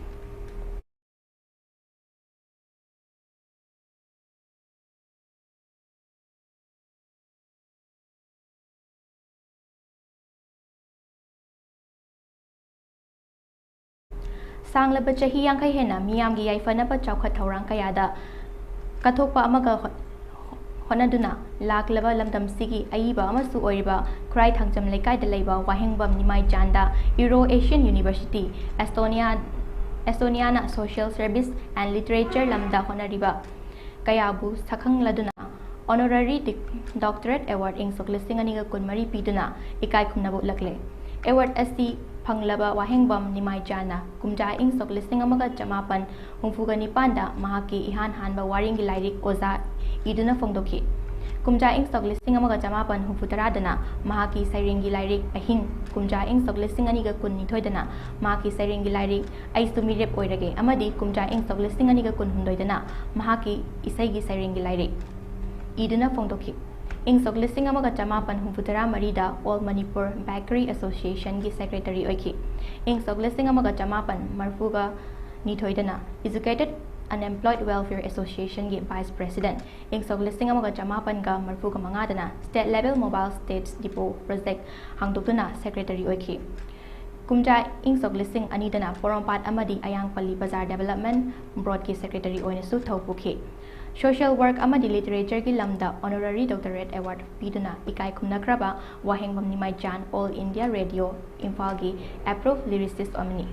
ꯁꯥꯡꯂꯕ ꯆꯍꯤ ꯌꯥꯡꯈꯩ ꯍꯦꯟꯅ ꯃꯤꯌꯥꯝꯒꯤ ꯌꯥꯏꯐꯅꯕ ꯆꯥꯎꯈꯠ ꯊꯧꯔꯥꯡ ꯀꯌꯥꯗ ꯀꯠꯊꯣꯛꯄ ꯑꯃꯒ ꯍꯣꯠ-, ꯍꯣꯠꯅꯗꯨꯅ ꯂꯥꯛꯂꯕ ꯂꯝꯗꯝꯁꯤꯒꯤ ꯑꯏꯕ ꯑꯃꯁꯨ ꯑꯣꯏꯔꯤꯕ ꯈꯨꯔꯥꯏ ꯊꯥꯡꯖꯝ ꯂꯩꯀꯥꯏꯗ ꯂꯩꯕ ꯋꯥꯍꯦꯡꯕꯝ ꯅꯤꯃꯥꯏ Chand Euro Asian University, Estonia, Estoniaꯅ social service and literature ꯂꯝꯗ ꯍꯣꯠꯅꯔꯤꯕ ꯀꯌꯥꯕꯨ ꯁꯛꯈꯪꯂꯗꯨꯅ honorary di-, doctorate award ꯏꯪ ꯁꯣꯛ ꯂꯤꯁꯤꯡ ꯑꯅꯤꯒ ꯀꯨꯟꯃꯔꯤ ꯄꯤꯗꯨꯅ ꯏꯀꯥꯏ ꯈꯨꯝꯅꯕ ꯎꯠꯂꯛꯂꯦ꯫ Award ꯑꯁꯤ ꯐꯪꯂꯕ ꯋꯥꯍꯦꯡꯕꯝ ꯅꯤꯃꯥꯏ ꯆꯥꯟꯗ ꯀꯨꯝꯖꯥ ꯏꯪ ꯁꯣꯛ ꯂꯤꯁꯤꯡ ꯑꯃꯒ ꯆꯃꯥꯄꯟ ꯍꯨꯝꯐꯨꯒ ꯅꯤꯄꯥꯟꯗ ꯃꯍꯥꯛꯀꯤ ꯏꯍꯥꯟ ꯍꯥꯟꯕ ꯋꯥꯔꯦꯡꯒꯤ ꯂꯥꯏꯔꯤꯛ ꯑꯣꯖꯥ ꯏꯗꯨꯅ ꯐꯣꯡꯗꯣꯛꯈꯤ꯫ ꯀꯨꯝꯖꯥ ꯏꯪ ꯁꯣꯛ ꯂꯤꯁꯤꯡ ꯑꯃꯒ ꯆꯃꯥꯄꯟ ꯍꯨꯝꯐꯨ ꯇꯔꯥꯗꯅ ꯃꯍꯥꯛꯀꯤ ꯁꯩꯔꯦꯡꯒꯤ ꯂꯥꯏꯔꯤꯛ ꯑꯍꯤꯡ, ꯀꯨꯝꯖꯥ ꯏꯪ ꯁꯣꯛ ꯂꯤꯁꯤꯡ ꯑꯅꯤꯒ ꯀꯨꯟꯅꯤꯊꯣꯏꯗꯅ ꯃꯍꯥꯛꯀꯤ ꯁꯩꯔꯦꯡꯒꯤ ꯂꯥꯏꯔꯤꯛ ꯑꯩꯁꯨ ꯃꯤꯔꯦꯞ ꯑꯣꯏꯔꯒꯦ ꯑꯃꯗꯤ ꯀꯨꯝꯖꯥ ꯏꯪ ꯁꯣꯛ ꯂꯤꯁꯤꯡ ꯑꯅꯤꯒ ꯀꯨꯟꯍꯨꯝꯗꯣꯏꯗꯅ ꯃꯍꯥꯛꯀꯤ ꯏꯁꯩꯒꯤ ꯁꯩꯔꯦꯡꯒꯤ ꯂꯥꯏꯔꯤꯛ ꯏꯗꯨꯅ ꯐꯣꯡꯗꯣꯛꯈꯤ꯫ ꯏꯪ ꯁꯣꯛ ꯂꯤꯁꯤꯡ ꯑꯃꯒ ꯆꯃꯥꯄꯟ ꯍꯨꯝꯐꯨ ꯇꯔꯥ ꯃꯔꯤꯗ All Manipur Bakery Associationꯒꯤ secretary ꯑꯣꯏꯈꯤ꯫ ꯏꯪ ꯁꯣꯛ ꯂꯤꯁꯤꯡ ꯑꯃꯒ ꯆꯃꯥꯄꯟ ꯃꯔꯤꯐꯨꯒ ꯅꯤꯊꯣꯏꯗꯅ Educated Unemployed Welfare Associationꯒꯤ vice president, ꯏꯪ ꯁꯣꯛ ꯂꯤꯁꯤꯡ ꯑꯃꯒ ꯆꯃꯥꯄꯟꯒ ꯃꯔꯤꯐꯨꯒ ꯃꯉꯥꯗꯅ state level mobile stage depot project ꯍꯥꯡꯗꯣꯛꯇꯨꯅ secretary ꯑꯣꯏꯈꯤ꯫ ꯀꯨꯝꯖꯥ ꯏꯪ ꯁꯣꯛ ꯂꯤꯁꯤꯡ ꯑꯅꯤꯗꯅ ꯄꯣꯔꯣꯝꯄꯥꯠ ꯑꯃꯗꯤ ꯑꯌꯥꯡꯄꯜꯂꯤ ꯕꯖꯥꯔ development boardꯀꯤ secretary ꯑꯣꯏꯅꯁꯨ ꯊꯧ ꯄꯨꯈꯤ꯫ Social work ꯑꯃꯗꯤ literature ꯒꯤ ꯂꯝꯗ honorary doctorate award ꯄꯤꯗꯨꯅ ꯏꯀꯥꯏ ꯈꯨꯝꯅꯈ꯭ꯔꯕ ꯋꯥꯍꯦꯡꯕꯝ ꯅꯤꯃꯥꯏꯆꯥꯟ All India Radio ꯏꯝꯐꯥꯜꯒꯤ approved lyricist ꯑꯃꯅꯤ꯫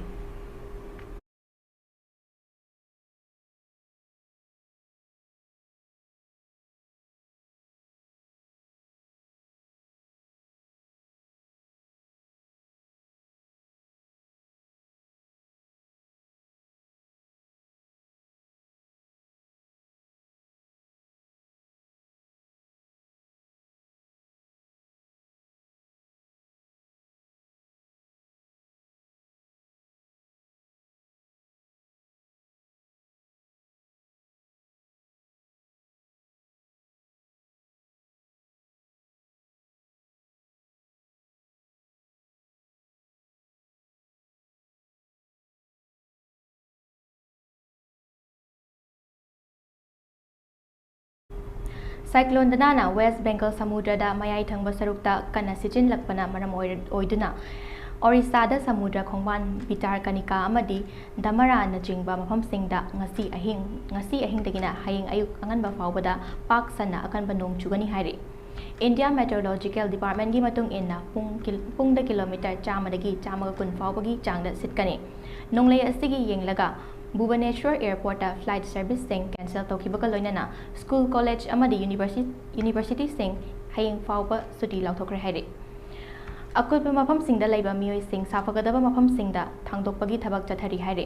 Cyclone Danana West Bengal ꯁꯃꯨꯗ꯭ꯔꯗ ꯃꯌꯥꯏ ꯊꯪꯕ ꯁꯔꯨꯛꯇ ꯀꯟꯅ ꯁꯤꯠꯆꯤꯜꯂꯛꯄꯅ ꯃꯔꯝ ꯑꯣꯏꯔ-, ꯑꯣꯏꯗꯨꯅ ꯑꯣꯔꯤꯁꯥꯗ ꯁꯃꯨꯗ꯭ꯔ ꯈꯣꯡꯕꯥꯟ ꯕꯤꯇꯥꯔꯀꯅꯤꯀꯥ ꯑꯃꯗꯤ ꯗꯃꯔꯥꯅꯆꯤꯡꯕ ꯃꯐꯝꯁꯤꯡꯗ ꯉꯁꯤ ꯑꯍꯤꯡ, ꯉꯁꯤ ꯑꯍꯤꯡꯗꯒꯤꯅ ꯍꯌꯦꯡ ꯑꯌꯨꯛ ꯑꯉꯟꯕ ꯐꯥꯎꯕꯗ ꯄꯥꯛ ꯁꯟꯅ ꯑꯀꯟꯕ ꯅꯣꯡ ꯆꯨꯒꯅꯤ ꯍꯥꯏꯔꯤ꯫ India Meteorological Department ꯒꯤ ꯃꯇꯨꯡ ꯏꯟꯅ ꯄꯨꯡ ꯀꯤꯜ-, ꯄꯨꯡꯗ kilometre ꯆꯥꯝꯃꯗꯒꯤ ꯆꯥꯝꯃꯒ ꯀꯨꯟ ꯐꯥꯎꯕꯒꯤ ꯆꯥꯡꯗ ꯁꯤꯠꯀꯅꯤ꯫ ꯅꯣꯡꯂꯩ ꯑꯁꯤꯒꯤ ꯌꯦꯡꯂꯒ ꯚꯨꯕꯅꯦꯁ꯭ꯋꯔ airport ꯇ flight service ꯁꯤꯡ cancel ꯇꯧꯈꯤꯕꯒ ꯂꯣꯏꯅꯅ school, college ꯑꯃꯗꯤ universi-, university ꯁꯤꯡ ꯍꯌꯦꯡ ꯐꯥꯎꯕ ꯁꯨꯇꯤ ꯂꯥꯎꯊꯣꯛꯈ꯭ꯔꯦ ꯍꯥꯏꯔꯤ꯫ ꯑꯀꯣꯏꯕ ꯃꯐꯝꯁꯤꯡꯗ ꯂꯩꯕ ꯃꯤꯑꯣꯏꯁꯤꯡ ꯁꯥꯐꯒꯗꯕ ꯃꯐꯝꯁꯤꯡꯗ ꯊꯥꯡꯗꯣꯛꯄꯒꯤ ꯊꯕꯛ ꯆꯠꯊꯔꯤ ꯍꯥꯏꯔꯤ꯫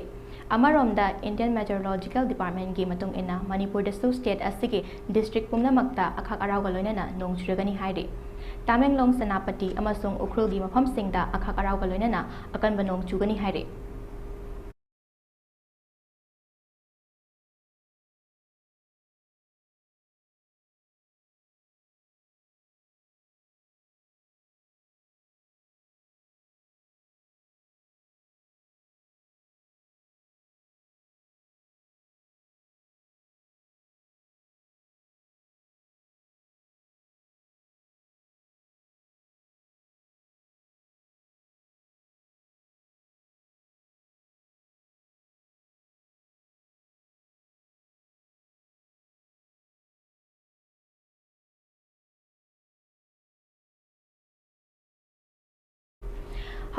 ꯑꯃꯔꯣꯝꯗ, Indian Meteorological Department ꯒꯤ ꯃꯇꯨꯡ ꯏꯟꯅ ꯃꯅꯤꯄꯨꯔꯗꯁꯨ state ꯑꯁꯤꯒꯤ district ꯄꯨꯝꯅꯃꯛꯇ ꯑꯈꯥꯛ ꯑꯔꯥꯎꯒ ꯂꯣꯏꯅꯅ ꯅꯣꯡ ꯆꯨꯔꯒꯅꯤ ꯍꯥꯏꯔꯤ꯫ ꯇꯥꯃꯦꯡꯂꯣꯡ, ꯁꯦꯅꯥꯄꯇꯤ ꯑꯃꯁꯨꯡ ꯎꯈ꯭ꯔꯨꯜꯒꯤ ꯃꯐꯝꯁꯤꯡꯗ ꯑꯈꯥꯛ ꯑꯔꯥꯎꯒ ꯂꯣꯏꯅꯅ ꯑꯀꯟꯕ ꯅꯣꯡ ꯆꯨꯒꯅꯤ ꯍꯥꯏꯔꯤ꯫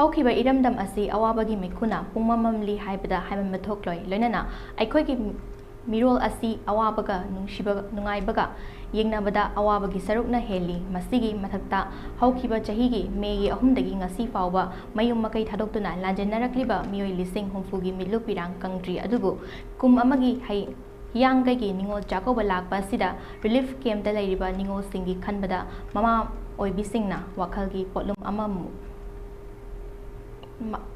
ꯍꯧꯈꯤꯕ ꯏꯔꯝꯗꯝ ꯑꯁꯤ ꯑꯋꯥꯕꯒꯤ ꯃꯩꯈꯨꯅ ꯄꯨꯡꯃꯝ ꯃꯝꯂꯤ ꯍꯥꯏꯕꯗ ꯍꯥꯏꯃꯟꯕ ꯊꯣꯛꯂꯣꯏ꯫ ꯂꯣꯏꯅꯅ ꯑꯩꯈꯣꯏꯒꯤ ꯃꯤꯔꯣꯜ ꯑꯁꯤ ꯑꯋꯥꯕꯒ ꯅꯨꯡꯁꯤꯕ ꯅꯨꯡꯉꯥꯏꯕꯒ ꯌꯦꯡꯅꯕꯗ ꯑꯋꯥꯕꯒꯤ ꯁꯔꯨꯛꯅ ꯍꯦꯜꯂꯤ꯫ ꯃꯁꯤꯒꯤ ꯃꯊꯛꯇ ꯍꯧꯈꯤꯕ ꯆꯍꯤꯒꯤ ꯃꯦꯒꯤ ꯑꯍꯨꯝꯗꯒꯤ ꯉꯁꯤ ꯐꯥꯎꯕ ꯃꯌꯨꯝ ꯃꯀꯩ ꯊꯥꯗꯣꯛꯇꯨꯅ ꯂꯥꯟꯖꯦꯟꯅꯔꯛꯂꯤꯕ ꯃꯤꯑꯣꯏ ꯂꯤꯁꯤꯡ ꯍꯨꯝꯐꯨꯒꯤ ꯃꯤꯠꯂꯨ ꯄꯤꯔꯥꯡ ꯀꯪꯗ꯭ꯔꯤ꯫ ꯑꯗꯨꯕꯨ ꯀꯨꯝ ꯑꯃꯒꯤ ꯍꯩ ꯍꯤꯌꯥꯡꯒꯩꯒꯤ ꯅꯤꯉꯣꯜ ꯆꯥꯛꯀꯧꯕ ꯂꯥꯛꯄ ꯑꯁꯤꯗ ꯔꯤꯂꯤꯐ ꯀꯦꯝꯞꯇ ꯂꯩꯔꯤꯕ ꯅꯤꯉꯣꯜꯁꯤꯡꯒꯤ ꯈꯟꯕꯗ ꯃꯃꯥ ꯑꯣꯏꯕꯤꯁꯤꯡꯅ ꯋꯥꯈꯜꯒꯤ ꯄꯣꯠꯂꯨꯝ ꯑꯃꯃꯨꯛ ꯃ-,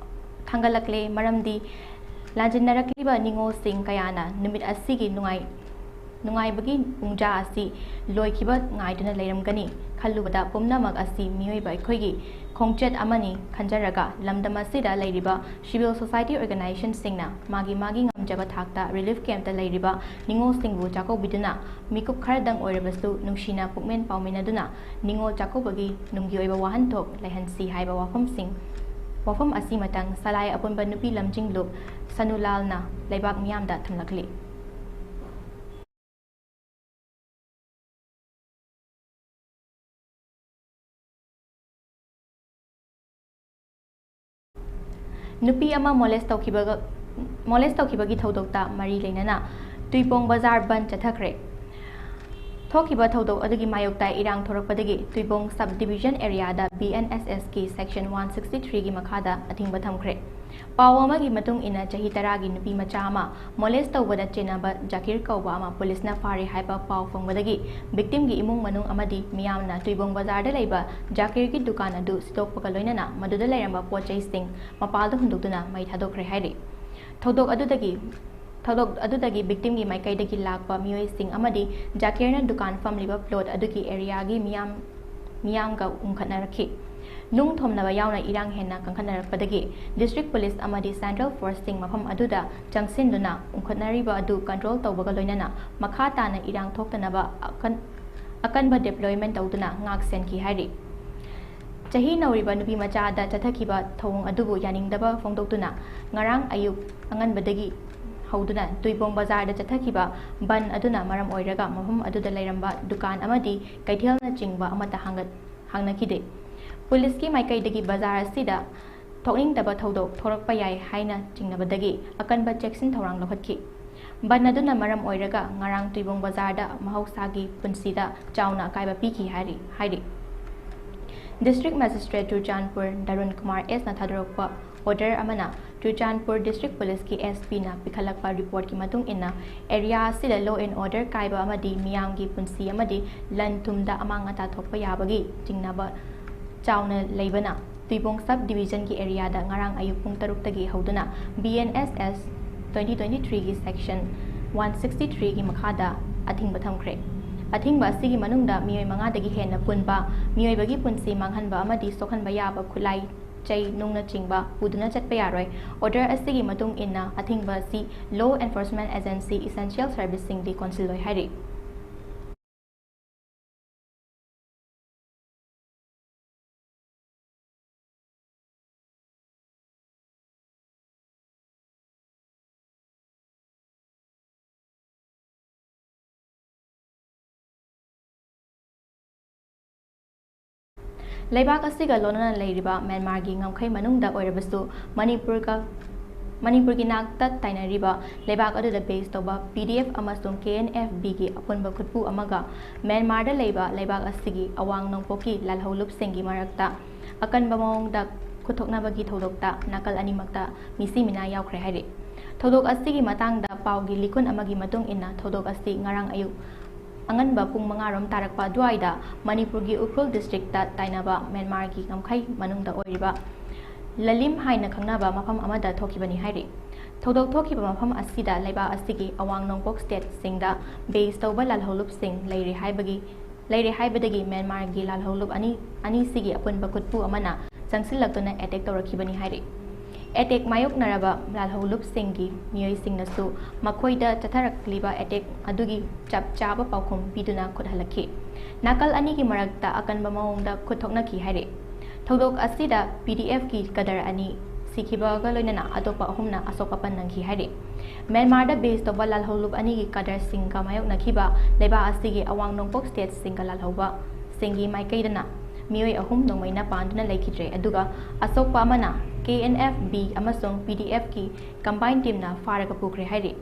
ꯊꯥꯡꯒꯠꯂꯛꯂꯦ꯫ ꯃꯔꯝꯗꯤ ꯂꯥꯟꯖꯦꯟꯅꯔꯛꯂꯤꯕ ꯅꯤꯉꯣꯜꯁꯤꯡ ꯀꯌꯥꯅ ꯅꯨꯃꯤꯠ ꯑꯁꯤꯒꯤ ꯅꯨꯡꯉꯥꯏ-, ꯅꯨꯡꯉꯥꯏꯕꯒꯤ ꯄꯨꯡꯖꯥ ꯑꯁꯤ ꯂꯣꯏꯈꯤꯕ ꯉꯥꯏꯗꯨꯅ ꯂꯩꯔꯝꯒꯅꯤ ꯈꯜꯂꯨꯕꯗ ꯄꯨꯝꯅꯃꯛ ꯑꯁꯤ ꯃꯤꯑꯣꯏꯕ ꯑꯩꯈꯣꯏꯒꯤ ꯈꯣꯡꯆꯠ ꯑꯃꯅꯤ ꯈꯟꯖꯔꯒ ꯂꯝꯗꯝ ꯑꯁꯤꯗ ꯂꯩꯔꯤꯕ civil society organizationꯁꯤꯡꯅ ꯃꯥꯒꯤ ꯃꯥꯒꯤ ꯉꯝꯖꯕ ꯊꯥꯛꯇ ꯔꯤꯂꯤꯐ ꯀꯦꯝꯞꯇ ꯂꯩꯔꯤꯕ ꯅꯤꯉꯣꯜꯁꯤꯡꯕꯨ ꯆꯥꯛꯀꯧꯕꯤꯗꯨꯅ ꯃꯤꯀꯨꯞ ꯈꯔꯗꯪ ꯑꯣꯏꯔꯕꯁꯨ ꯅꯨꯡꯁꯤꯅ ꯄꯨꯛꯃꯦꯟ ꯄꯥꯎꯃꯤꯟꯅꯗꯨꯅ ꯅꯤꯉꯣꯜ ꯆꯥꯛꯀꯧꯕꯒꯤ ꯅꯨꯡꯒꯤ ꯑꯣꯏꯕ ꯋꯥꯍꯟꯊꯣꯛ ꯂꯩꯍꯟꯁꯤ ꯍꯥꯏꯕ ꯋꯥꯐꯝꯁꯤꯡ, ꯋꯥꯐꯝ ꯑꯁꯤꯃꯇꯪ ꯁꯂꯥꯏ ꯑꯄꯨꯟꯕ ꯅꯨꯄꯤ ꯂꯝꯖꯤꯡꯂꯨꯞ ꯁꯅꯨꯂꯥꯜꯅ ꯂꯩꯕꯥꯛ ꯃꯤꯌꯥꯝꯗ ꯊꯝꯂꯛꯂꯤ꯫ ꯅꯨꯄꯤ ꯑꯃ ꯃꯣꯂꯦꯁ ꯇꯧꯈꯤꯕꯒ, ꯃꯣꯂꯦꯁ ꯇꯧꯈꯤꯕꯒꯤ ꯊꯧꯗꯣꯛꯇ ꯃꯔꯤ ꯂꯩꯅꯅ ꯇꯨꯏꯄꯣꯡ ꯕꯖꯥꯔ ꯕꯟ ꯆꯠꯊꯈ꯭ꯔꯦ꯫ ꯊꯣꯛꯈꯤꯕ ꯊꯧꯗꯣꯛ ꯑꯗꯨꯒꯤ ꯃꯥꯌꯣꯛꯇ ꯏꯔꯥꯡ ꯊꯣꯔꯛꯄꯗꯒꯤ ꯇꯨꯏꯄꯣꯡ sub division areaꯗ B N S Sꯀꯤ section one sixty threeꯒꯤ ꯃꯈꯥꯗ ꯑꯊꯤꯡꯕ ꯊꯝꯈ꯭ꯔꯦ꯫ ꯄꯥꯎ ꯑꯃꯒꯤ ꯃꯇꯨꯡ ꯏꯟꯅ, ꯆꯍꯤ ꯇꯔꯥꯒꯤ ꯅꯨꯄꯤ ꯃꯆꯥ ꯑꯃ ꯃꯣꯂꯦꯁ ꯇꯧꯕꯗ ꯆꯦꯟꯅꯕ ꯖꯥꯀꯤꯔ ꯀꯧꯕ ꯑꯃ ꯄꯨꯂꯤꯁꯅ ꯐꯥꯔꯦ ꯍꯥꯏꯕ ꯄꯥꯎ ꯐꯪꯕꯗꯒꯤ victimꯒꯤ ꯏꯃꯨꯡ ꯃꯅꯨꯡ ꯑꯃꯗꯤ ꯃꯤꯌꯥꯝꯅ ꯇꯨꯏꯕꯣꯡ ꯕꯖꯥꯔꯗ ꯂꯩꯕ ꯖꯥꯀꯤꯔꯒꯤ ꯗꯨꯀꯥꯟ ꯑꯗꯨ ꯁꯤꯗꯣꯛꯄꯒ ꯂꯣꯏꯅꯅ ꯃꯗꯨꯗ ꯂꯩꯔꯝꯕ ꯄꯣꯠ ꯆꯩꯁꯤꯡ ꯃꯄꯥꯜꯗ ꯍꯨꯟꯗꯣꯛꯇꯨꯅ ꯃꯩ ꯊꯥꯗꯣꯛꯈ꯭ꯔꯦ ꯍꯥꯏꯔꯤ꯫ ꯊꯧꯗꯣꯛ ꯑꯗꯨꯗꯒꯤ, ꯊꯧꯗꯣꯛ ꯑꯗꯨꯗꯒꯤ victimꯒꯤ ꯃꯥꯏꯀꯩꯗꯒꯤ ꯂꯥꯛꯄ ꯃꯤꯑꯣꯏꯁꯤꯡ ꯑꯃꯗꯤ ꯖꯥꯀꯤꯔꯅ ꯗꯨꯀꯥꯟ ꯐꯝꯂꯤꯕ plot ꯑꯗꯨꯒꯤ areaꯒꯤ ꯃꯤꯌꯥꯝ, ꯃꯤꯌꯥꯝꯒ ꯎꯪꯈꯠꯅꯔꯛꯈꯤ꯫ ꯅꯨꯡ ꯊꯣꯝꯅꯕ ꯌꯥꯎꯅ ꯏꯔꯥꯡ ꯍꯦꯟꯅ ꯀꯟꯈꯠꯅꯔꯛꯄꯗꯒꯤ district police ꯑꯃꯗꯤ central forceꯁꯤꯡ ꯃꯐꯝ ꯑꯗꯨꯗ ꯆꯪꯁꯤꯟꯗꯨꯅ ꯎꯪꯈꯠꯅꯔꯤꯕ ꯑꯗꯨ control ꯇꯧꯕꯒ ꯂꯣꯏꯅꯅ ꯃꯈꯥ ꯇꯥꯅ ꯏꯔꯥꯡ ꯊꯣꯛꯇꯅꯕ ꯑꯀꯟ-, ꯑꯀꯟꯕ deployment ꯇꯧꯗꯨꯅ ꯉꯥꯛ ꯁꯦꯟꯈꯤ ꯍꯥꯏꯔꯤ꯫ ꯆꯍꯤ ꯅꯧꯔꯤꯕ ꯅꯨꯄꯤ ꯃꯆꯥꯗ ꯆꯠꯊꯈꯤꯕ ꯊꯧꯑꯣꯡ ꯑꯗꯨꯕꯨ ꯌꯥꯅꯤꯡꯗꯕ ꯐꯣꯡꯗꯣꯛꯇꯨꯅ ꯉꯔꯥꯡ ꯑꯌꯨꯛ ꯑꯉꯟꯕꯗꯒꯤ ꯍꯧꯗꯨꯅ ꯇꯨꯏꯕꯣꯡ ꯕꯖꯥꯔꯗ ꯆꯠꯊꯈꯤꯕ ꯕꯟ ꯑꯗꯨꯅ ꯃꯔꯝ ꯑꯣꯏꯔꯒ ꯃꯐꯝ ꯑꯗꯨꯗ ꯂꯩꯔꯝꯕ ꯗꯨꯀꯥꯟ ꯑꯃꯗꯤ ꯀꯩꯊꯦꯜꯅꯆꯤꯡꯕ ꯑꯃꯠꯇ ꯍꯥꯡꯒꯠ-, ꯍꯥꯡꯅꯈꯤꯗꯦ꯫ ꯄꯨꯂꯤꯁꯀꯤ ꯃꯥꯏꯀꯩꯗꯒꯤ ꯕꯖꯥꯔ ꯑꯁꯤꯗ ꯊꯣꯛꯅꯤꯡꯗꯕ ꯊꯧꯗꯣꯛ ꯊꯣꯔꯛꯄ ꯌꯥꯏ ꯍꯥꯏꯅ ꯆꯤꯡꯅꯕꯗꯒꯤ ꯑꯀꯟꯕ ꯆꯦꯛꯁꯤꯟ ꯊꯧꯔꯥꯡ ꯂꯧꯈꯠꯈꯤ꯫ ꯕꯟ ꯑꯗꯨꯅ ꯃꯔꯝ ꯑꯣꯏꯔꯒ ꯉꯔꯥꯡ ꯇꯨꯏꯕꯣꯡ ꯕꯖꯥꯔꯗ ꯃꯍꯧꯁꯥꯒꯤ ꯄꯨꯟꯁꯤꯗ ꯆꯥꯎꯅ ꯑꯀꯥꯏꯕ ꯄꯤꯈꯤ ꯍꯥꯏꯔꯤ ꯍꯥꯏꯔꯤ꯫ ꯗꯤꯁꯇ꯭ꯔꯤꯛ ꯃꯦꯖꯤꯁꯇ꯭ꯔꯦꯠ ꯆꯨꯔꯆꯥꯟꯄꯨꯔ ꯗꯔꯨꯟ ꯀꯨꯃꯥꯔ ꯑꯦꯁꯅ ꯊꯥꯗꯣꯔꯛꯄ ꯑꯣꯔꯗꯔ ꯑꯃꯅ ꯆꯨꯔꯆꯥꯟꯄꯨꯔ ꯗꯤꯁꯇ꯭ꯔꯤꯛ ꯄꯨꯂꯤꯁꯀꯤ SP ꯅ ꯄꯤꯈꯠꯂꯛꯄ ꯔꯤꯄꯣꯔꯠꯀꯤ ꯃꯇꯨꯡ ꯏꯟꯅ, ꯑꯦꯔꯤꯌꯥ ꯑꯁꯤꯗ law and order ꯀꯥꯏꯕ ꯑꯃꯗꯤ ꯃꯤꯌꯥꯝꯒꯤ ꯄꯨꯟꯁꯤ ꯑꯃꯗꯤ ꯂꯟ ꯊꯨꯝꯗ ꯑꯃꯥꯡ ꯑꯇꯥ ꯊꯣꯛꯄ ꯌꯥꯕꯒꯤ ꯆꯤꯡꯅꯕ ꯆꯥꯎꯅ ꯂꯩꯕꯅ, ꯇꯨꯏꯕꯣꯡ ꯁꯕ ꯗꯤꯕꯤꯖꯟꯒꯤ ꯑꯦꯔꯤꯌꯥꯗ ꯉꯔꯥꯡ ꯑꯌꯨꯛ ꯄꯨꯡ ꯇꯔꯨꯛꯇꯒꯤ ꯍꯧꯗꯨꯅ BNSS twenty twenty-three ꯒꯤ section one sixty three ꯒꯤ ꯃꯈꯥꯗ ꯑꯊꯤꯡꯕ ꯊꯝꯈ꯭ꯔꯦ꯫ ꯑꯊꯤꯡꯕ ꯑꯁꯤꯒꯤ ꯃꯅꯨꯡꯗ ꯃꯤꯑꯣꯏ ꯃꯉꯥꯗꯒꯤ ꯍꯦꯟꯅ ꯄꯨꯟꯕ, ꯃꯤꯑꯣꯏꯕꯒꯤ ꯄꯨꯟꯁꯤ ꯃꯥꯡꯍꯟꯕ ꯑꯃꯗꯤ ꯁꯣꯛꯍꯟꯕ ꯌꯥꯕ ꯈꯨꯠꯂꯥꯏ, ꯆꯩ, ꯅꯨꯡꯅꯆꯤꯡꯕ ꯄꯨꯗꯨꯅ ꯆꯠꯄ ꯌꯥꯔꯣꯏ꯫ ꯑꯣꯔꯗꯔ ꯑꯁꯤꯒꯤ ꯃꯇꯨꯡ ꯏꯟꯅ, ꯑꯊꯤꯡꯕ ꯑꯁꯤ law enforcement agency essential service ꯁꯤꯡꯗꯤ ꯀꯣꯟꯁꯤꯜꯂꯣꯏ ꯍꯥꯏꯔꯤ꯫ ꯂꯩꯕꯥꯛ ꯑꯁꯤꯒ ꯂꯣꯟꯅꯅ ꯂꯩꯔꯤꯕ ꯃ꯭ꯌꯥꯟꯃꯥꯔꯒꯤ ꯉꯝꯈꯩ ꯃꯅꯨꯡꯗ ꯑꯣꯏꯔꯕꯁꯨ, ꯃꯅꯤꯄꯨꯔꯒ, ꯃꯅꯤꯄꯨꯔꯒꯤ ꯅꯥꯛꯇ ꯇꯥꯏꯅꯔꯤꯕ ꯂꯩꯕꯥꯛ ꯑꯗꯨꯗ base ꯇꯧꯕ PDF ꯑꯃꯁꯨꯡ KNFB ꯒꯤ ꯑꯄꯨꯟꯕ ꯈꯨꯠꯄꯨ ꯑꯃꯒ ꯃ꯭ꯌꯥꯟꯃꯥꯔꯗ ꯂꯩꯕ ꯂꯩꯕꯥꯛ ꯑꯁꯤꯒꯤ ꯑꯋꯥꯡ ꯅꯣꯡꯄꯣꯛꯀꯤ ꯂꯥꯜꯍꯧꯂꯨꯞꯁꯤꯡꯒꯤ ꯃꯔꯛꯇ ꯑꯀꯟꯕ ꯃꯑꯣꯡꯗ ꯈꯨꯠꯊꯣꯛꯅꯕꯒꯤ ꯊꯧꯗꯣꯛꯇ ꯅꯥꯀꯜ ꯑꯅꯤꯃꯛꯇ ꯃꯤꯁꯤ ꯃꯤꯅꯥ ꯌꯥꯎꯈ꯭ꯔꯦ ꯍꯥꯏꯔꯤ꯫ ꯊꯧꯗꯣꯛ ꯑꯁꯤꯒꯤ ꯃꯇꯥꯡꯗ ꯄꯥꯎꯒꯤ ꯂꯤꯈꯨꯟ ꯑꯃꯒꯤ ꯃꯇꯨꯡ ꯏꯟꯅ, ꯊꯧꯗꯣꯛ ꯑꯁꯤ ꯉꯔꯥꯡ ꯑꯌꯨꯛ ꯑꯉꯟꯕ ꯄꯨꯡ ꯃꯉꯥ ꯔꯣꯝ ꯇꯥꯔꯛꯄ ꯑꯗꯨꯋꯥꯏꯗ ꯃꯅꯤꯄꯨꯔꯒꯤ ꯎꯈ꯭ꯔꯨꯜ ꯗꯤꯁꯇ꯭ꯔꯤꯛꯇ ꯇꯥꯏꯅꯕ ꯃ꯭ꯌꯥꯟꯃꯥꯔꯒꯤ ꯉꯝꯈꯩ ꯃꯅꯨꯡꯗ ꯑꯣꯏꯔꯤꯕ ꯂꯂꯤꯝ ꯍꯥꯏꯅ ꯈꯪꯅꯕ ꯃꯐꯝ ꯑꯃꯗ ꯊꯣꯛꯈꯤꯕꯅꯤ ꯍꯥꯏꯔꯤ꯫ ꯊꯧꯗꯣꯛ ꯊꯣꯛꯈꯤꯕ ꯃꯐꯝ ꯑꯁꯤꯗ ꯂꯩꯕꯥꯛ ꯑꯁꯤꯒꯤ ꯑꯋꯥꯡ ꯅꯣꯡꯄꯣꯛ ꯁ꯭ꯇꯦꯠꯁꯤꯡꯗ base ꯇꯧꯕ ꯂꯥꯜꯍꯧꯂꯨꯞꯁꯤꯡ ꯂꯩꯔꯦ ꯍꯥꯏꯕꯒꯤ, ꯂꯩꯔꯦ ꯍꯥꯏꯕꯗꯒꯤ ꯃ꯭ꯌꯥꯟꯃꯥꯔꯒꯤ ꯂꯥꯜꯍꯧꯂꯨꯞ ꯑꯅꯤ, ꯑꯅꯤꯁꯤꯒꯤ ꯑꯄꯨꯟꯕ ꯈꯨꯠꯄꯨ ꯑꯃꯅ ꯆꯪꯁꯤꯜꯂꯛꯇꯨꯅ attack ꯇꯧꯔꯛꯈꯤꯕꯅꯤ ꯍꯥꯏꯔꯤ꯫ Attack ꯃꯥꯌꯣꯛꯅꯔꯕ ꯂꯥꯜꯍꯧꯂꯨꯞꯁꯤꯡꯒꯤ ꯃꯤꯑꯣꯏꯁꯤꯡꯅꯁꯨ ꯃꯈꯣꯏꯗ ꯆꯠꯊꯔꯛꯂꯤꯕ attack ꯑꯗꯨꯒꯤ ꯆꯞ ꯆꯥꯕ ꯄꯥꯎꯈꯨꯝ ꯄꯤꯗꯨꯅ ꯈꯨꯠ ꯍꯜꯂꯛꯈꯤ꯫ ꯅꯥꯀꯜ ꯑꯅꯤꯒꯤ ꯃꯔꯛꯇ ꯑꯀꯟꯕ ꯃꯑꯣꯡꯗ ꯈꯨꯠ ꯊꯣꯛꯅꯈꯤ ꯍꯥꯏꯔꯤ꯫ ꯊꯧꯗꯣꯛ ꯑꯁꯤꯗ PDF ꯀꯤ ꯀꯗꯔ ꯑꯅꯤ ꯁꯤꯈꯤꯕꯒ ꯂꯣꯏꯅꯅ ꯑꯇꯣꯞꯄ ꯑꯍꯨꯝꯅ ꯑꯁꯣꯛ ꯑꯄꯟ ꯅꯪꯈꯤ ꯍꯥꯏꯔꯤ꯫ ꯃ꯭ꯌꯥꯟꯃꯥꯔꯗ base ꯇꯧꯕ ꯂꯥꯜꯍꯧꯂꯨꯞ ꯑꯅꯤꯒꯤ ꯀꯗꯔꯁꯤꯡꯒ ꯃꯥꯌꯣꯛꯅꯈꯤꯕ ꯂꯩꯕꯥꯛ ꯑꯁꯤꯒꯤ ꯑꯋꯥꯡ ꯅꯣꯡꯄꯣꯛ ꯁ꯭ꯇꯦꯠꯁꯤꯡꯒ ꯂꯥꯜꯍꯧꯕꯁꯤꯡꯒꯤ ꯃꯥꯏꯀꯩꯗꯅ ꯃꯤꯑꯣꯏ ꯑꯍꯨꯝ ꯅꯣꯡꯃꯩꯅ ꯄꯥꯟꯗꯨꯅ ꯂꯩꯈꯤꯗ꯭ꯔꯦ, ꯑꯗꯨꯒ ꯑꯁꯣꯛꯄ ꯑꯃꯅ ꯀꯦ ꯑꯦꯟ ꯑꯦꯐ ꯕꯤ ꯑꯃꯁꯨꯡ ꯄꯤ ꯗꯤ ꯑꯦꯐꯀꯤ combine teamꯅ ꯐꯥꯔꯒ ꯄꯨꯈ꯭ꯔꯦ ꯍꯥꯏꯔꯤ꯫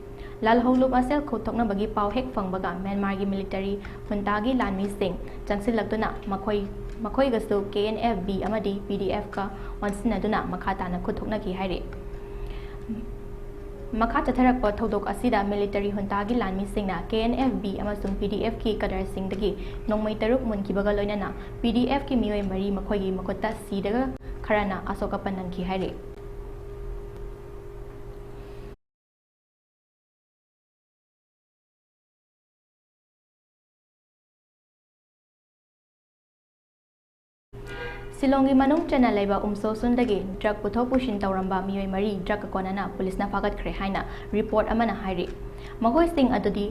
ꯂꯥꯜꯍꯧꯂꯨꯞ ꯃꯁꯦꯜ ꯈꯨꯠꯊꯣꯛꯅꯕꯒꯤ ꯄꯥꯎ ꯍꯦꯛ ꯐꯪꯕꯒ ꯃ꯭ꯌꯥꯟꯃꯥꯔꯒꯤ military ꯍꯨꯟꯇꯥꯒꯤ ꯂꯥꯟꯃꯤꯁꯤꯡ ꯆꯪꯁꯤꯜꯂꯛꯇꯨꯅ ꯃꯈꯣꯏ, ꯃꯈꯣꯏꯒꯁꯨ ꯀꯦ ꯑꯦꯟ ꯑꯦꯐ ꯕꯤ ꯑꯃꯗꯤ ꯄꯤ ꯗꯤ ꯑꯦꯐꯀ ꯑꯣꯟꯁꯤꯟꯅꯗꯨꯅ ꯃꯈꯥ ꯇꯥꯅ ꯈꯨꯠꯊꯣꯛꯅꯈꯤ ꯍꯥꯏꯔꯤ꯫ ꯃꯈꯥ ꯆꯠꯊꯔꯛꯄ ꯊꯧꯗꯣꯛ ꯑꯁꯤꯗ military ꯍꯨꯟꯇꯥꯒꯤ ꯂꯥꯟꯃꯤꯁꯤꯡꯅ ꯀꯦ ꯑꯦꯟ ꯑꯦꯐ ꯕꯤ ꯑꯃꯁꯨꯡ ꯄꯤ ꯗꯤ ꯑꯦꯐꯀꯤ cadreꯁꯤꯡꯗꯒꯤ ꯅꯣꯡꯃꯩ ꯇꯔꯨꯛ ꯃꯨꯟꯈꯤꯕꯒ ꯂꯣꯏꯅꯅ ꯄꯤ ꯗꯤ ꯑꯦꯐꯀꯤ ꯃꯤꯑꯣꯏ ꯃꯔꯤ ꯃꯈꯣꯏꯒꯤ ꯃꯈꯨꯠꯇ ꯁꯤꯔꯒ ꯈꯔꯅ ꯑꯁꯣꯛ ꯑꯄꯟ ꯅꯪꯈꯤ ꯍꯥꯏꯔꯤ꯫ ꯁꯤꯂꯣꯡꯒꯤ ꯃꯅꯨꯡ ꯆꯟꯅ ꯂꯩꯕ ꯎꯝꯁꯣꯁꯨꯟꯗꯒꯤ drug ꯄꯨꯊꯣꯛ ꯄꯨꯁꯤꯟ ꯇꯧꯔꯝꯕ ꯃꯤꯑꯣꯏ ꯃꯔꯤ drugꯀ ꯀꯣꯟꯅꯅ ꯄꯨꯂꯤꯁꯅ ꯐꯥꯒꯠꯈ꯭ꯔꯦ ꯍꯥꯏꯅ report ꯑꯃꯅ ꯍꯥꯏꯔꯤ꯫ ꯃꯈꯣꯏꯁꯤꯡ ꯑꯗꯨꯗꯤ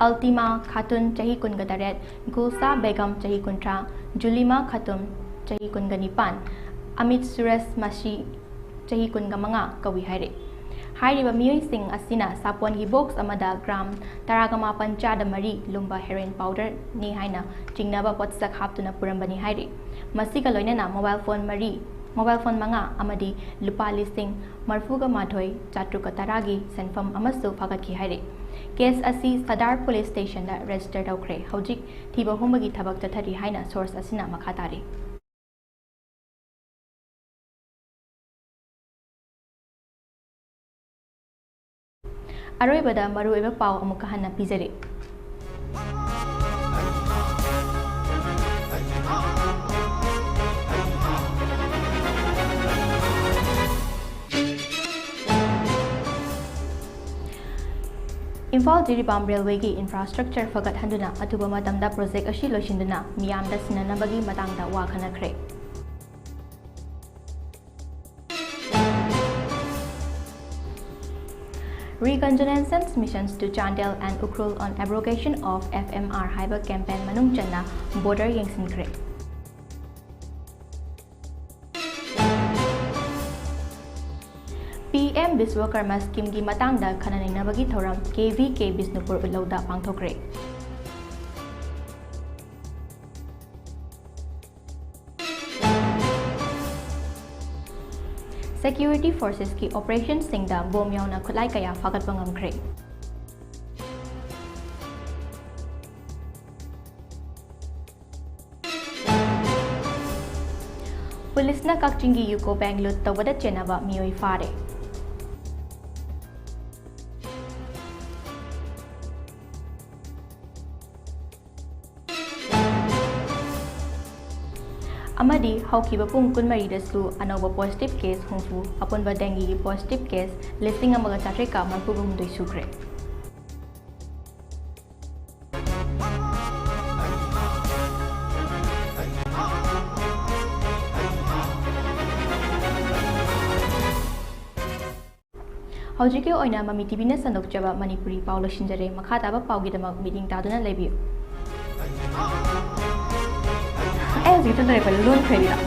ꯑꯜꯇꯤꯃꯥ ꯈꯥꯇꯨꯟ, ꯆꯍꯤ ꯀꯨꯟꯒ ꯇꯔꯦꯠ, ꯒꯨꯜꯁꯥ ꯕꯦꯒꯝ, ꯆꯍꯤ ꯀꯨꯟꯊ꯭ꯔꯥ, ꯖꯨꯂꯤꯃꯥ ꯈꯥꯇꯨꯟ, ꯆꯍꯤ ꯀꯨꯟꯒ ꯅꯤꯄꯥꯟ, ꯑꯃꯤꯠ ꯁꯨꯔꯦꯁ ꯃꯁꯤ, ꯆꯍꯤ ꯀꯨꯟꯒ ꯃꯉꯥ ꯀꯧꯏ ꯍꯥꯏꯔꯤ꯫ ꯍꯥꯏꯔꯤꯕ ꯃꯤꯑꯣꯏꯁꯤꯡ ꯑꯁꯤꯅ ꯁꯥꯄꯣꯟꯒꯤ box ꯑꯃꯗ gram ꯇꯔꯥꯒ ꯃꯥꯄꯟ ꯆꯥꯗ ꯃꯔꯤ ꯂꯨꯝꯕ heroin powderꯅꯤ ꯍꯥꯏꯅ ꯆꯤꯡꯅꯕ ꯄꯣꯠꯁꯛ ꯍꯥꯞꯇꯨꯅ ꯄꯨꯔꯝꯕꯅꯤ ꯍꯥꯏꯔꯤ꯫ ꯃꯁꯤꯒ ꯂꯣꯏꯅꯅ mobile phone ꯃꯔꯤ, mobile phone ꯃꯉꯥ ꯑꯃꯗꯤ ꯂꯨꯄꯥ ꯂꯤꯁꯤꯡ ꯃꯔꯤꯐꯨꯒ ꯃꯥꯊꯣꯏ ꯆꯥꯇ꯭ꯔꯨꯛꯀ ꯇꯔꯥꯒꯤ ꯁꯦꯟꯐꯝ ꯑꯃꯁꯨ ꯐꯥꯒꯠꯈꯤ ꯍꯥꯏꯔꯤ꯫ Case ꯑꯁꯤ ꯁꯗꯥꯔ police stationꯗ register ꯇꯧꯈ꯭ꯔꯦ꯫ ꯍꯧꯖꯤꯛ ꯊꯤꯕ ꯍꯨꯝꯕꯒꯤ ꯊꯕꯛ ꯆꯠꯊꯔꯤ ꯍꯥꯏꯅ source ꯑꯁꯤꯅ ꯃꯈꯥ ꯇꯥꯔꯤ꯫ ꯑꯔꯣꯏꯕꯗ ꯃꯔꯨꯑꯣꯏꯕ ꯄꯥꯎ ꯑꯃꯨꯛꯀ ꯍꯟꯅ ꯄꯤꯖꯔꯤ꯫ ꯏꯝꯐꯥꯜ ꯖꯤꯔꯤꯕꯥꯝ railwayꯒꯤ infrastructure ꯐꯒꯠꯍꯟꯗꯨꯅ ꯑꯊꯨꯕ ꯃꯇꯝꯗ project ꯑꯁꯤ ꯂꯣꯏꯁꯤꯟꯗꯨꯅ ꯃꯤꯌꯥꯝꯗ ꯁꯤꯟꯅꯅꯕꯒꯤ ꯃꯇꯥꯡꯗ ꯋꯥ ꯈꯟꯅꯈ꯭ꯔꯦ꯫ Reconnaissance missions to Chandel and Ukhrul on abrogation of F M R ꯍꯥꯏꯕ campaign ꯃꯅꯨꯡ ꯆꯟꯅ border ꯌꯦꯡꯁꯤꯟꯈ꯭ꯔꯦ꯫ ꯄꯤ ꯑꯦꯝ ꯕꯤꯁ꯭ꯋꯀꯔꯃ schemeꯒꯤ ꯃꯇꯥꯡꯗ ꯈꯟꯅ ꯅꯩꯅꯕꯒꯤ ꯊꯧꯔꯝ ꯀꯦ ꯚꯤ ꯀꯦ ꯕꯤꯁꯅꯨꯄꯨꯔ ꯎꯠꯂꯧꯗ ꯄꯥꯡꯊꯣꯛꯈ꯭ꯔꯦ꯫ Security Forcesꯀꯤ operationꯁꯤꯡꯗ ꯕꯣꯝ ꯌꯥꯎꯅ ꯈꯨꯠꯂꯥꯏ ꯀꯌꯥ ꯐꯥꯒꯠꯄ ꯉꯝꯈ꯭ꯔꯦ꯫ ꯄꯨꯂꯤꯁꯅ ꯀꯛꯆꯤꯡꯒꯤ UCO Bank loot ꯇꯧꯕꯗ ꯆꯦꯟꯅꯕ ꯃꯤꯑꯣꯏ ꯐꯥꯔꯦ꯫ ꯑꯃꯗꯤ ꯍꯧꯈꯤꯕ ꯄꯨꯡ ꯀꯨꯟꯃꯔꯤꯗꯁꯨ ꯑꯅꯧꯕ positive case ꯍꯨꯝꯐꯨ, ꯑꯄꯨꯟꯕ dengueꯒꯤ positive case ꯂꯤꯁꯤꯡ ꯑꯃꯒ ꯆꯥꯇ꯭ꯔꯦꯠꯀ ꯃꯔꯤꯐꯨ ꯍꯨꯝꯗꯣꯏ ꯁꯨꯈ꯭ꯔꯦ꯫ ꯍꯧꯖꯤꯛꯀꯤ ꯑꯣꯏꯅ ꯃꯃꯤ TVꯅ ꯁꯟꯗꯣꯛꯆꯕ ꯃꯅꯤꯄꯨꯔꯤ ꯄꯥꯎ ꯂꯣꯏꯁꯤꯟꯖꯔꯦ꯫ ꯃꯈꯥ ꯇꯥꯕ ꯄꯥꯎꯒꯤꯗꯃꯛ ꯃꯤꯠꯌꯦꯡ ꯇꯥꯗꯨꯅ ꯂꯩꯕꯤꯌꯨ꯫ ꯑꯩ ꯍꯧꯖꯤꯛ ꯏꯊꯟꯗ ꯂꯩꯔꯛꯄꯗ ꯂꯣꯟ ꯈꯣꯏꯔꯤꯔꯣ?